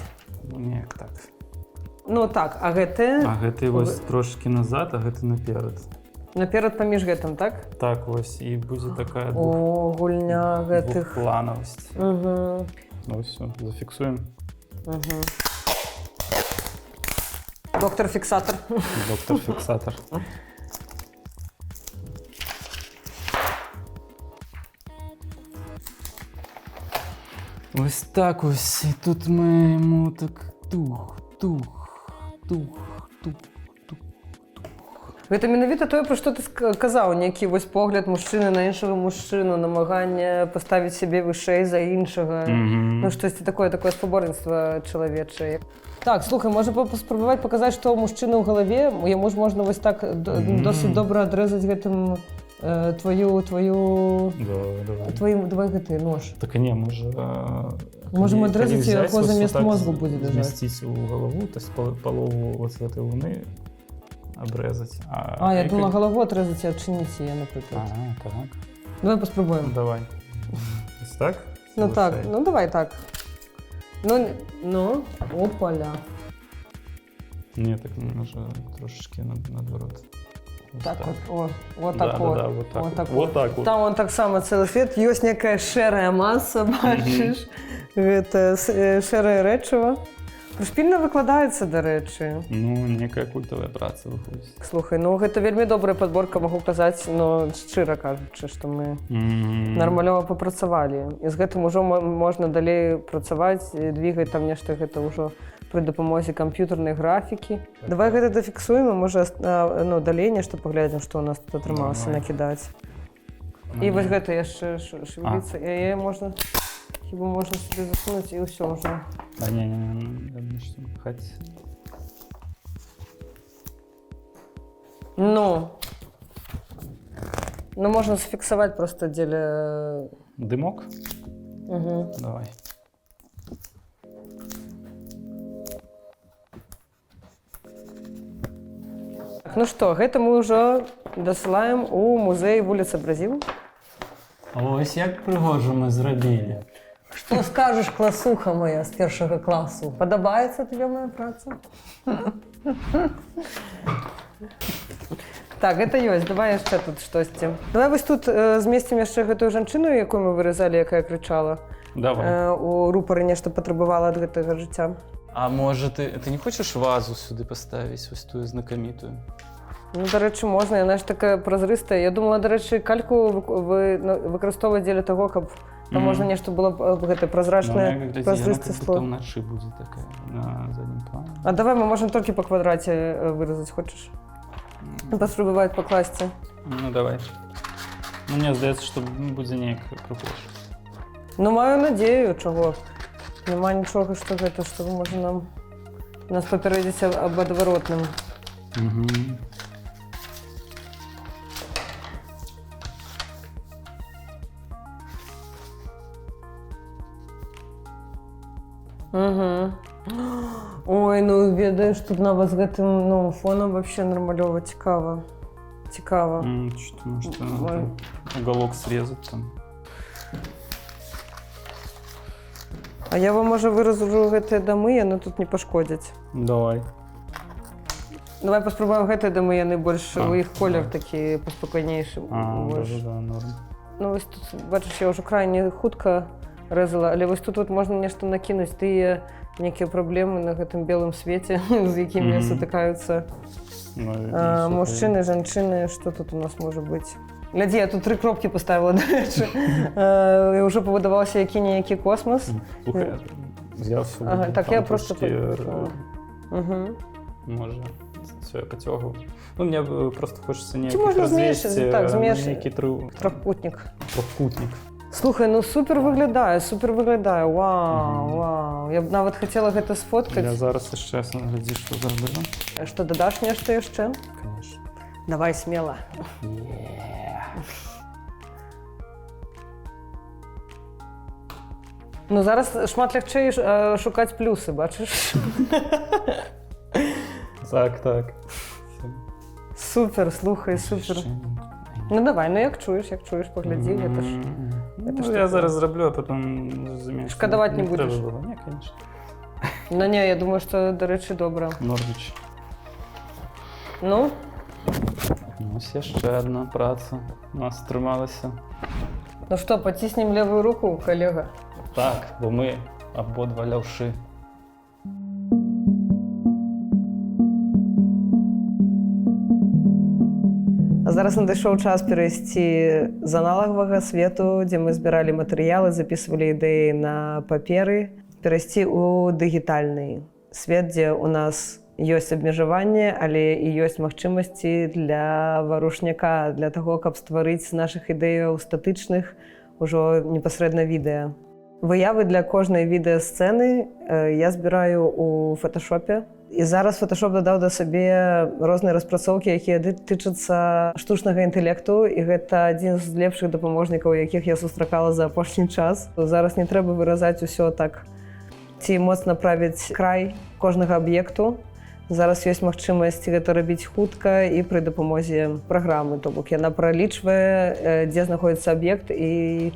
Неяк так. Ну так, а гэты А гэты вось трошкі назад, а гэты наперад. наперад паміж гэтым, так? Так вось, і будзе такая О, гульня гэтых. двухпланавасць. Угу. Ну всё, зафіксуем. Угу. Доктор фіксатор. Доктор фіксатор. Ось так ось. І тут ми йому так тух, тух, тух, тух, тух. Гэта менавіта тое, пра што ты казаў, нейкі вось погляд мужчыны на іншага мужчыну, намаганне паставіць сябе вышэй за іншага. Ну штосьці такое спаборніцтва чалавечае. Так, слухай, можа паспрабаваць паказаць, што ў мужчыны ў галаве, яму ж можна вось так досыць добра адрэзаць гэтым твою Да, давай. твоім, давай гэты нож. Так не, можа, Можам калі адрэзаць, взяць, яго вось замест так мозгу будзе ляжаць. змясціць у галаву, то есть палову вот з гэтай луны абрэзаць. А, я думала, галаву адрэзаць і адчыніць яе, напрыклад. А, так. Давай паспрабуем. Давай. Ось так? Ну так, Вышэй. ну давай так. Ну, ну, опаля. Не, так можа трошачкі наадварот. Ось Так, от, о, вот Да, так да, вот. да, вот так Вот вот. так Вот так вот. Там он таксама цэлы свет, ёсць некая шэрая маса, бачыш. Гэта шэрае рэчыва. Прышпільна выкладаецца, дарэчы. Ну, некая культавая праца выходзіць. Слухай, ну гэта вельмі добрая падборка, магу казаць, но шчыра кажучы, што мы нармалёва папрацавалі. І з гэтым ужо можна далей працаваць, двигаць там нешта гэта ўжо пры дапамозе камп'ютарнай графікі. Давай гэта дафіксуем, а можа, ну, далей нешта паглядзім, што ў нас тут атрымалася Давай. накідаць. Ну, І вось не. гэта яшчэ шевеліцца, яе можна, хіба можна сюды засунуць і ўсё ўжо. Да, не, не, не, я думаю, што хаць. Ну. Ну, можна зафіксаваць просто дзеля... Дымок? Угу. Давай. Так, ну што, гэта мы ўжо дасылаем у музей вуліца Бразіл. Ось як прыгожа мы зрабілі. Што скажаш, класуха моя з першага класу? Падабаецца табе моя праца? Так, гэта ёсць. Давай яшчэ тут штосьці. Давай вось тут змесцім яшчэ гэтую жанчыну, якую мы выразалі, якая крычала. Давай. У рупары нешта патрабавала ад гэтага жыцця. А можа ты не хочаш вазу сюды паставіць, вось тую знакамітую? Ну, дарэчы, можна, яна ж такая празрыстая. Я думала, дарэчы, кальку выкарыстоўваць дзеля таго, каб там можна нешта было б, гэта празрачнае, Ну, глядзі, празрысты яна как слой. будто ўначы будзе такая на заднім плане. А давай мы можам толькі па квадраце выразаць, хочаш? Паспрабаваць пакласці. Ну, давай. Ну, мне здаецца, што будзе неяк прыгожа. Ну, маю надзею, чаго. Няма нічога, што гэта, што можа нас папярэдзіць аб адваротным. Угу. Ой, ну ведаеш, тут нават з гэтым фонам вообще нармалёва цікава. Цікава. Что-то, может, Ой. надо уголок срезать там. А я вам, можа, выражу гэтыя дамы, яны тут не пашкодзяць. Давай. Давай паспрабуем гэтыя дамы, яны больш, А, у іх колер да. такі паспакайнейшы. А, больш. да, да, норм. Ну, вось тут, бачыш, я ўжо крайне хутка рэзала. Але вось тут вот можна нешта накінуць, тыя нейкія праблемы на гэтым белым свеце, з якімі сутыкаюцца Ну, слухай. мужчыны, жанчыны, што тут у нас можа быць? Глядзі, я тут тры кропкі паставіла, дарэчы. І ўжо пабудаваўся які-ніякі космас. Слухай, я всё Ага, буду так, там я просто трошки, Угу. Можа, все, я потягав. Ну, мне просто хочется Ці неяк можна развесці, змешаць, так, на нейкі Трохкутнік. трохкутнік. Слухай, ну супер выглядае, супер выглядае. Вау, Мгм. вау. Я б нават хацела гэта Я сфоткаць. зараз яшчэ глядзі, што зрабіла. Што, дадаш нешта яшчэ? Конечно. Давай смело. Ну зараз шмат лягчэй шукаць плюсы, бачыш? Так. Супер, слухай, супер. Ну давай, ну як чуеш, паглядзі, гэта ж. Ну, гэта ж я такое. зараз зраблю, а потом зразумею, што Шкадаваць не трэба будзеш. было. Не, конечно. Ну не, я думаю, што, дарэчы, добра. Норвіч. Ну, Ну, ось яшчэ одна праца у нас атрымалася. ну што, паціснем левую руку, калега. Так, бо мы абодва ляўшы. А зараз надышоў час перайсці з аналагавага свету, дзе мы збіралі матэрыялы, записывалі ідэі на паперы, перайсці ў дыгітальны свет, дзе ў нас ёсць абмежаванне, але і ёсць магчымасці для варушняка, для таго, каб стварыць з нашых ідэяў статычных ужо непасрэдна відэа. Выявы для кожнай відэасцэны я збіраю ў фоташопе. І зараз Photoshop дадаў да сабе розныя распрацоўкі, якія тычацца штучнага інтэлекту, і гэта адзін з лепшых дапаможнікаў, якіх я сустракала за апошні час. Зараз не трэба выразаць усё так ці моцна правіць край кожнага аб'екту. Зараз ёсць магчымасць гэта рабіць хутка і пры дапамозе праграмы, то бок яна пралічвае, дзе знаходзіцца аб'ект і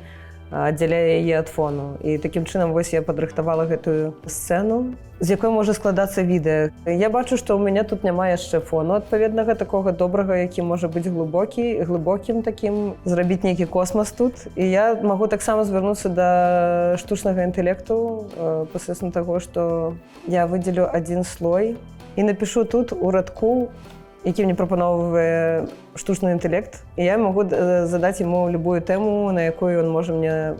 аддзяляе яе ад фону. І такім чынам вось я падрыхтавала гэтую сцэну, з якой можа складацца відэа. Я бачу, што ў мяне тут няма яшчэ фону адпаведнага такога добрага, які можа быць глыбокім такім, зрабіць нейкі космас тут. І я магу таксама звярнуцца да штучнага інтэлекту пасрэдствам таго, што я выдзелю адзін слой і напішу тут у радку, які мне прапаноўвае штучны інтэлект. І я магу задаць яму любую тэму, на якую ён можа мне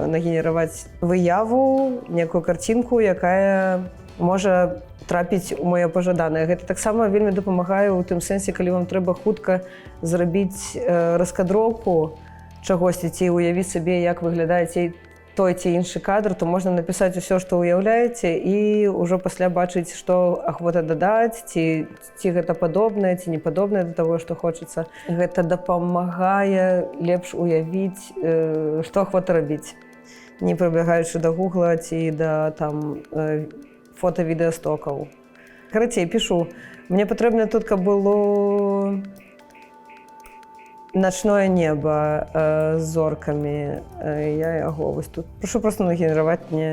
нагенераваць выяву, некую карцінку, якая можа трапіць у маё пажаданае. Гэта таксама вельмі дапамагае ў тым сэнсе, калі вам трэба хутка зрабіць раскадроўку чагосьці ці ўявіць сабе, як выглядае ці той ці іншы кадр, то можна напісаць усё, што ўяўляеце, і ўжо пасля бачыць, што ахвота дадаць, ці гэта падобнае, ці не падобнае да таго, што хочацца. Гэта дапамагае лепш уявіць, што ахвота рабіць, не прыбягаючы да гугла ці да там фота-відэастокаў. Карацей, пішу. Мне патрэбна тут, каб было начное небо з зоркамі. Я яго вось тут прашу просто нагенераваць мне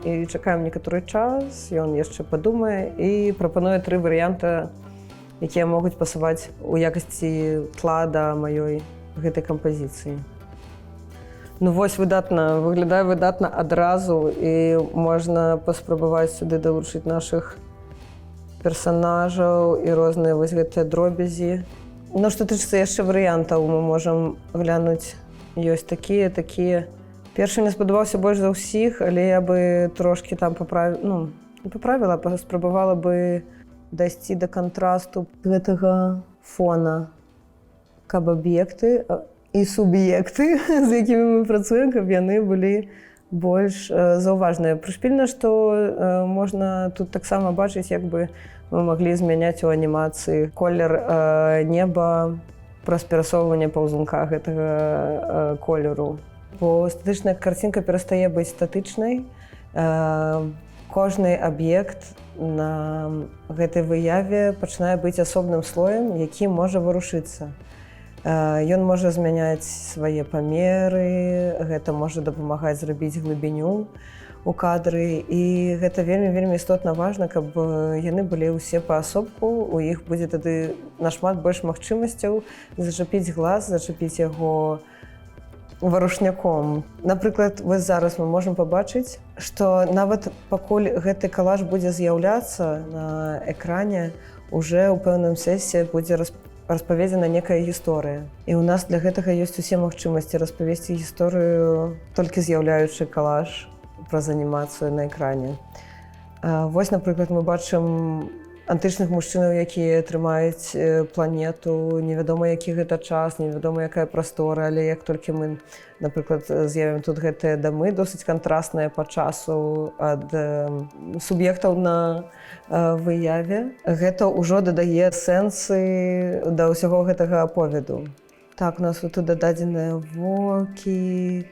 і чакаем некаторы час, ён яшчэ падумае і прапануе тры варыянта, якія могуць пасаваць у якасці тла да маёй гэтай кампазіцыі. Ну вось выдатна, выглядае выдатна адразу, і можна паспрабаваць сюды далучыць нашых персанажаў і розныя вось гэтыя дробязі. Ну, што тычыцца яшчэ варыянтаў, мы можам глянуць, ёсць такія, такія. Першы мне спадабаўся больш за ўсіх, але я бы трошкі там ну, не паправіла, а спрабавала бы дайсці да кантрасту гэтага фона, каб аб'екты і суб'екты, з якімі мы працуем, каб яны былі больш заўважныя. Прышпільна, што можна тут таксама бачыць, як бы мы маглі змяняць у анімацыі колер неба праз перасоўванне паўзунка гэтага колеру. Бо статычная карцінка перастае быць статычнай. Кожны аб'ект на гэтай выяве пачынае быць асобным слоем, які можа варушыцца. Ён можа змяняць свае памеры, гэта можа дапамагаць зрабіць глыбіню у кадры, і гэта вельмі, вельмі істотна важна, каб яны былі ўсе паасобку, у іх будзе тады нашмат больш магчымасцяў зачапіць глаз, зачапіць яго варушняком. Напрыклад, вось зараз мы можам пабачыць, што нават пакуль гэты калаж будзе з'яўляцца на экране, уже ў пэўным сэнсе будзе распаведзена некая гісторыя. І ў нас для гэтага ёсць усе магчымасці распавесці гісторыю, толькі з'яўляючы калаж праз анімацыю на экране. Вось, напрыклад, мы бачым антычных мужчынаў, якія трымаюць планету, невядома, які гэта час, невядома, якая прастора, але як толькі мы, напрыклад, з'явім тут гэтыя дамы, досыць кантрасныя па часу ад суб'ектаў на выяве, гэта ўжо дадае сэнсы да ўсяго гэтага аповеду. Так, у нас тут дададзеныя вокі,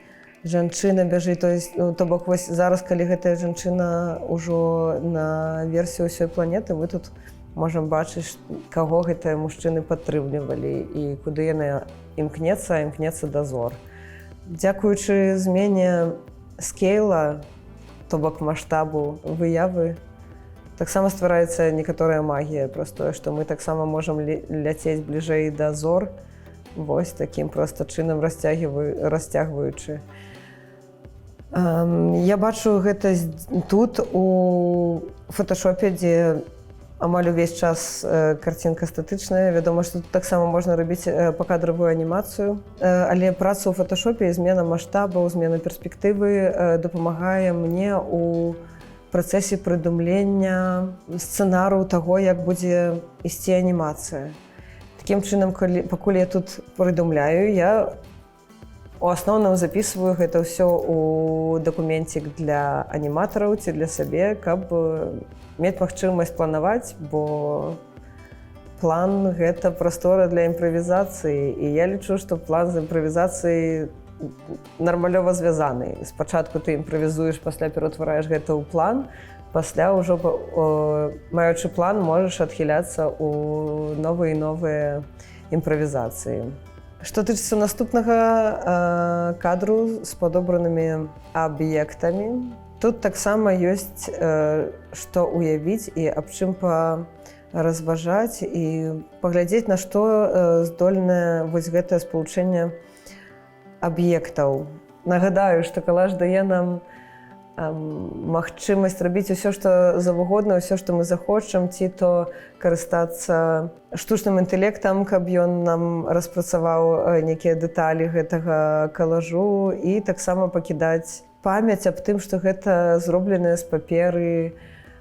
жанчына бяжыць, то есть, ну, то бок вось зараз, калі гэтая жанчына ўжо на версію ўсёй планеты, мы тут можам бачыць, каго гэтыя мужчыны падтрымлівалі і куды яны імкнецца, імкнецца да зор. Дзякуючы змене скейла, то бок маштабу выявы, таксама ствараецца некаторая магія праз тое, што мы таксама можам ляцець бліжэй да зор, вось такім проста чынам расцягваючы. Я бачу гэта тут у фоташопе, дзе амаль увесь час карцінка статычная. Вядома, што тут таксама можна рабіць пакадравую анімацыю. Але праца ў фоташопе і змена маштабаў, змена перспектывы дапамагае мне у працэсе прыдумлення сцэнару таго, як будзе ісці анімацыя. Такім чынам, пакуль я тут прыдумляю, я у асноўным записываю гэта ўсё ў дакуменцік для аніматараў ці для сабе, каб мець магчымасць планаваць, бо план гэта прастора для імправізацыі, і я лічу, што план з імправізацыяй нармалёва звязаны. Спачатку ты імправізуеш, пасля пераўтвараеш гэта ў план, пасля ўжо, маючы план, можаш адхіляцца ў новыя і новыя імправізацыі. Што тычыцца наступнага кадру з падобранымі аб'ектамі, тут таксама ёсць што ўявіць і аб чым паразважаць і паглядзець, на што здольнае вось гэтае спалучэнне аб'ектаў. Нагадаю, што калаж дае нам магчымасць рабіць усё, што завугодна, ўсё, што мы захочам, ці то карыстацца штучным інтэлектам, каб ён нам распрацаваў нейкія дэталі гэтага калажу, і таксама пакідаць памяць аб тым, што гэта зробленае з паперы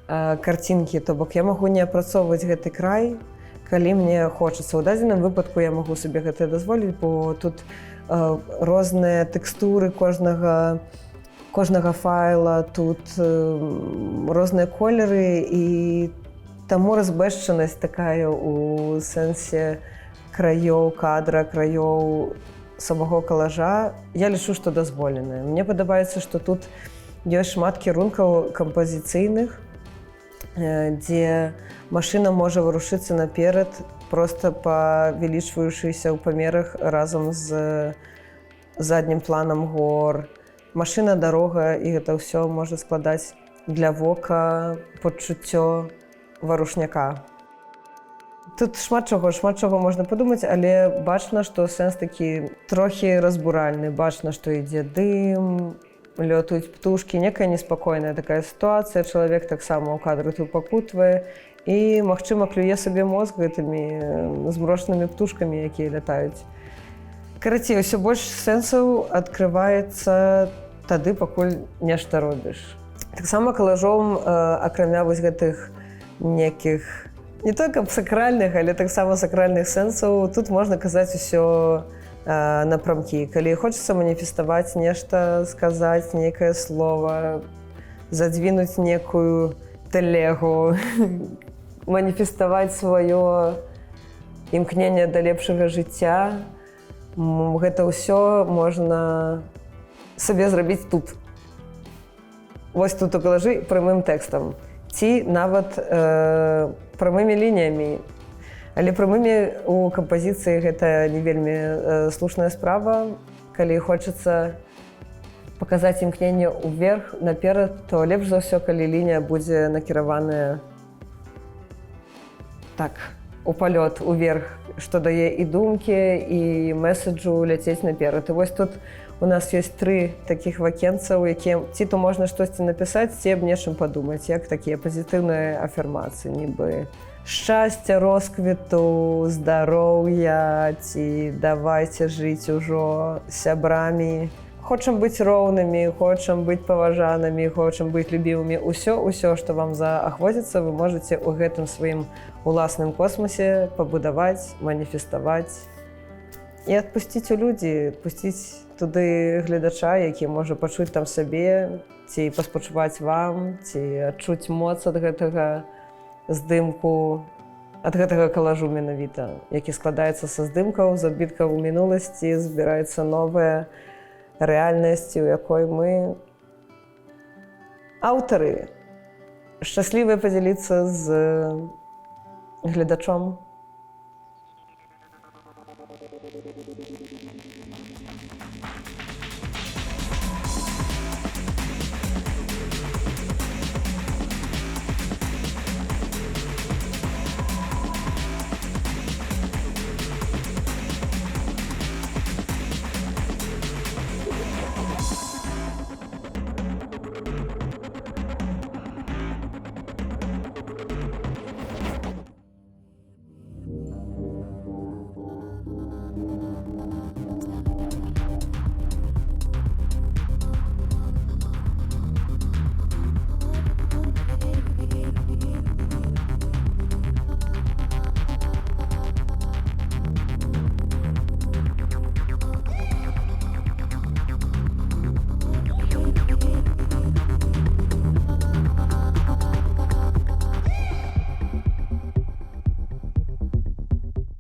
карцінкі. То бок я магу не апрацоўваць гэты край, калі мне хочацца. У дадзеным выпадку я магу сабе гэта дазволіць, бо тут розныя тэкстуры кожнага файла, тут розныя колеры, і таму разбэшчанасць такая у сэнсе краёў кадра, краёў самого калажа, я лічу, што дазволеная. Мне падабаецца, што тут ёсць шмат кірункаў кампазіцыйных, дзе машына можа варушыцца наперад, проста павялічваючыся ў памерах разам з заднім планам гор. Машына, дарога, і гэта ўсё можа складаць для вока пачуццё варушняка. Тут шмат чаго можна падумаць, але бачна, што сэнс такі трохі разбуральны. Бачна, што ідзе дым, лётаюць птушкі, некая неспакойная такая сітуацыя. Чалавек таксама ў кадры тут пакутвае і, магчыма, клюе сабе мозг гэтымі змрочнымі птушкамі, якія лятаюць. Карацей, ўсё больш сэнсаў адкрываецца тады, пакуль нешта робіш. Таксама калажом, акрамя вось гэтых некіх не той каб сакральных, але таксама сакральных сэнсаў, тут можна казаць усё напрамкі. Калі хочацца маніфеставаць нешта, сказаць некае слово, задвінуць некую тэлегу, маніфеставаць сваё імкненне да лепшага жыцця, гэта ўсё можна сабе зрабіць тут. Вось тут у калажы прамым тэкстам ці нават прамымі лініямі. Але прамымі у кампазіцыі гэта не вельмі слушная справа. Калі хочацца паказаць імкненне ўверх, наперад, то лепш за ўсё, калі лінія будзе накіраваная так у палёт, уверх, што дае і думкі, і месседжу ляцець наперад. І вось тут У нас ёсць тры такіх вакенца, у якія ці то можна штосьці напісаць, ці аб нечым падумаць, як такія пазітыўныя афірмацыі, нібы шчасця, росквіту, здароўя ці давайце жыць ужо сябрамі. Хочам быць роўнымі, хочам быць паважанымі, хочам быць любімымі. Усё, усё, што вам заахвоціцца, вы можаце ў гэтым сваім уласным космасе пабудаваць, маніфеставаць і адпусціць у людзі, пусціць туды гледача, які можа пачуць там сабе, ці паспачуваць вам, ці адчуць моц ад гэтага здымку, ад гэтага калажу менавіта, які складаецца са здымкаў, з адбіткаў у мінуласці, збіраецца новая рэальнасць, у якой мы аўтары шчаслівыя падзяліцца з гледачом.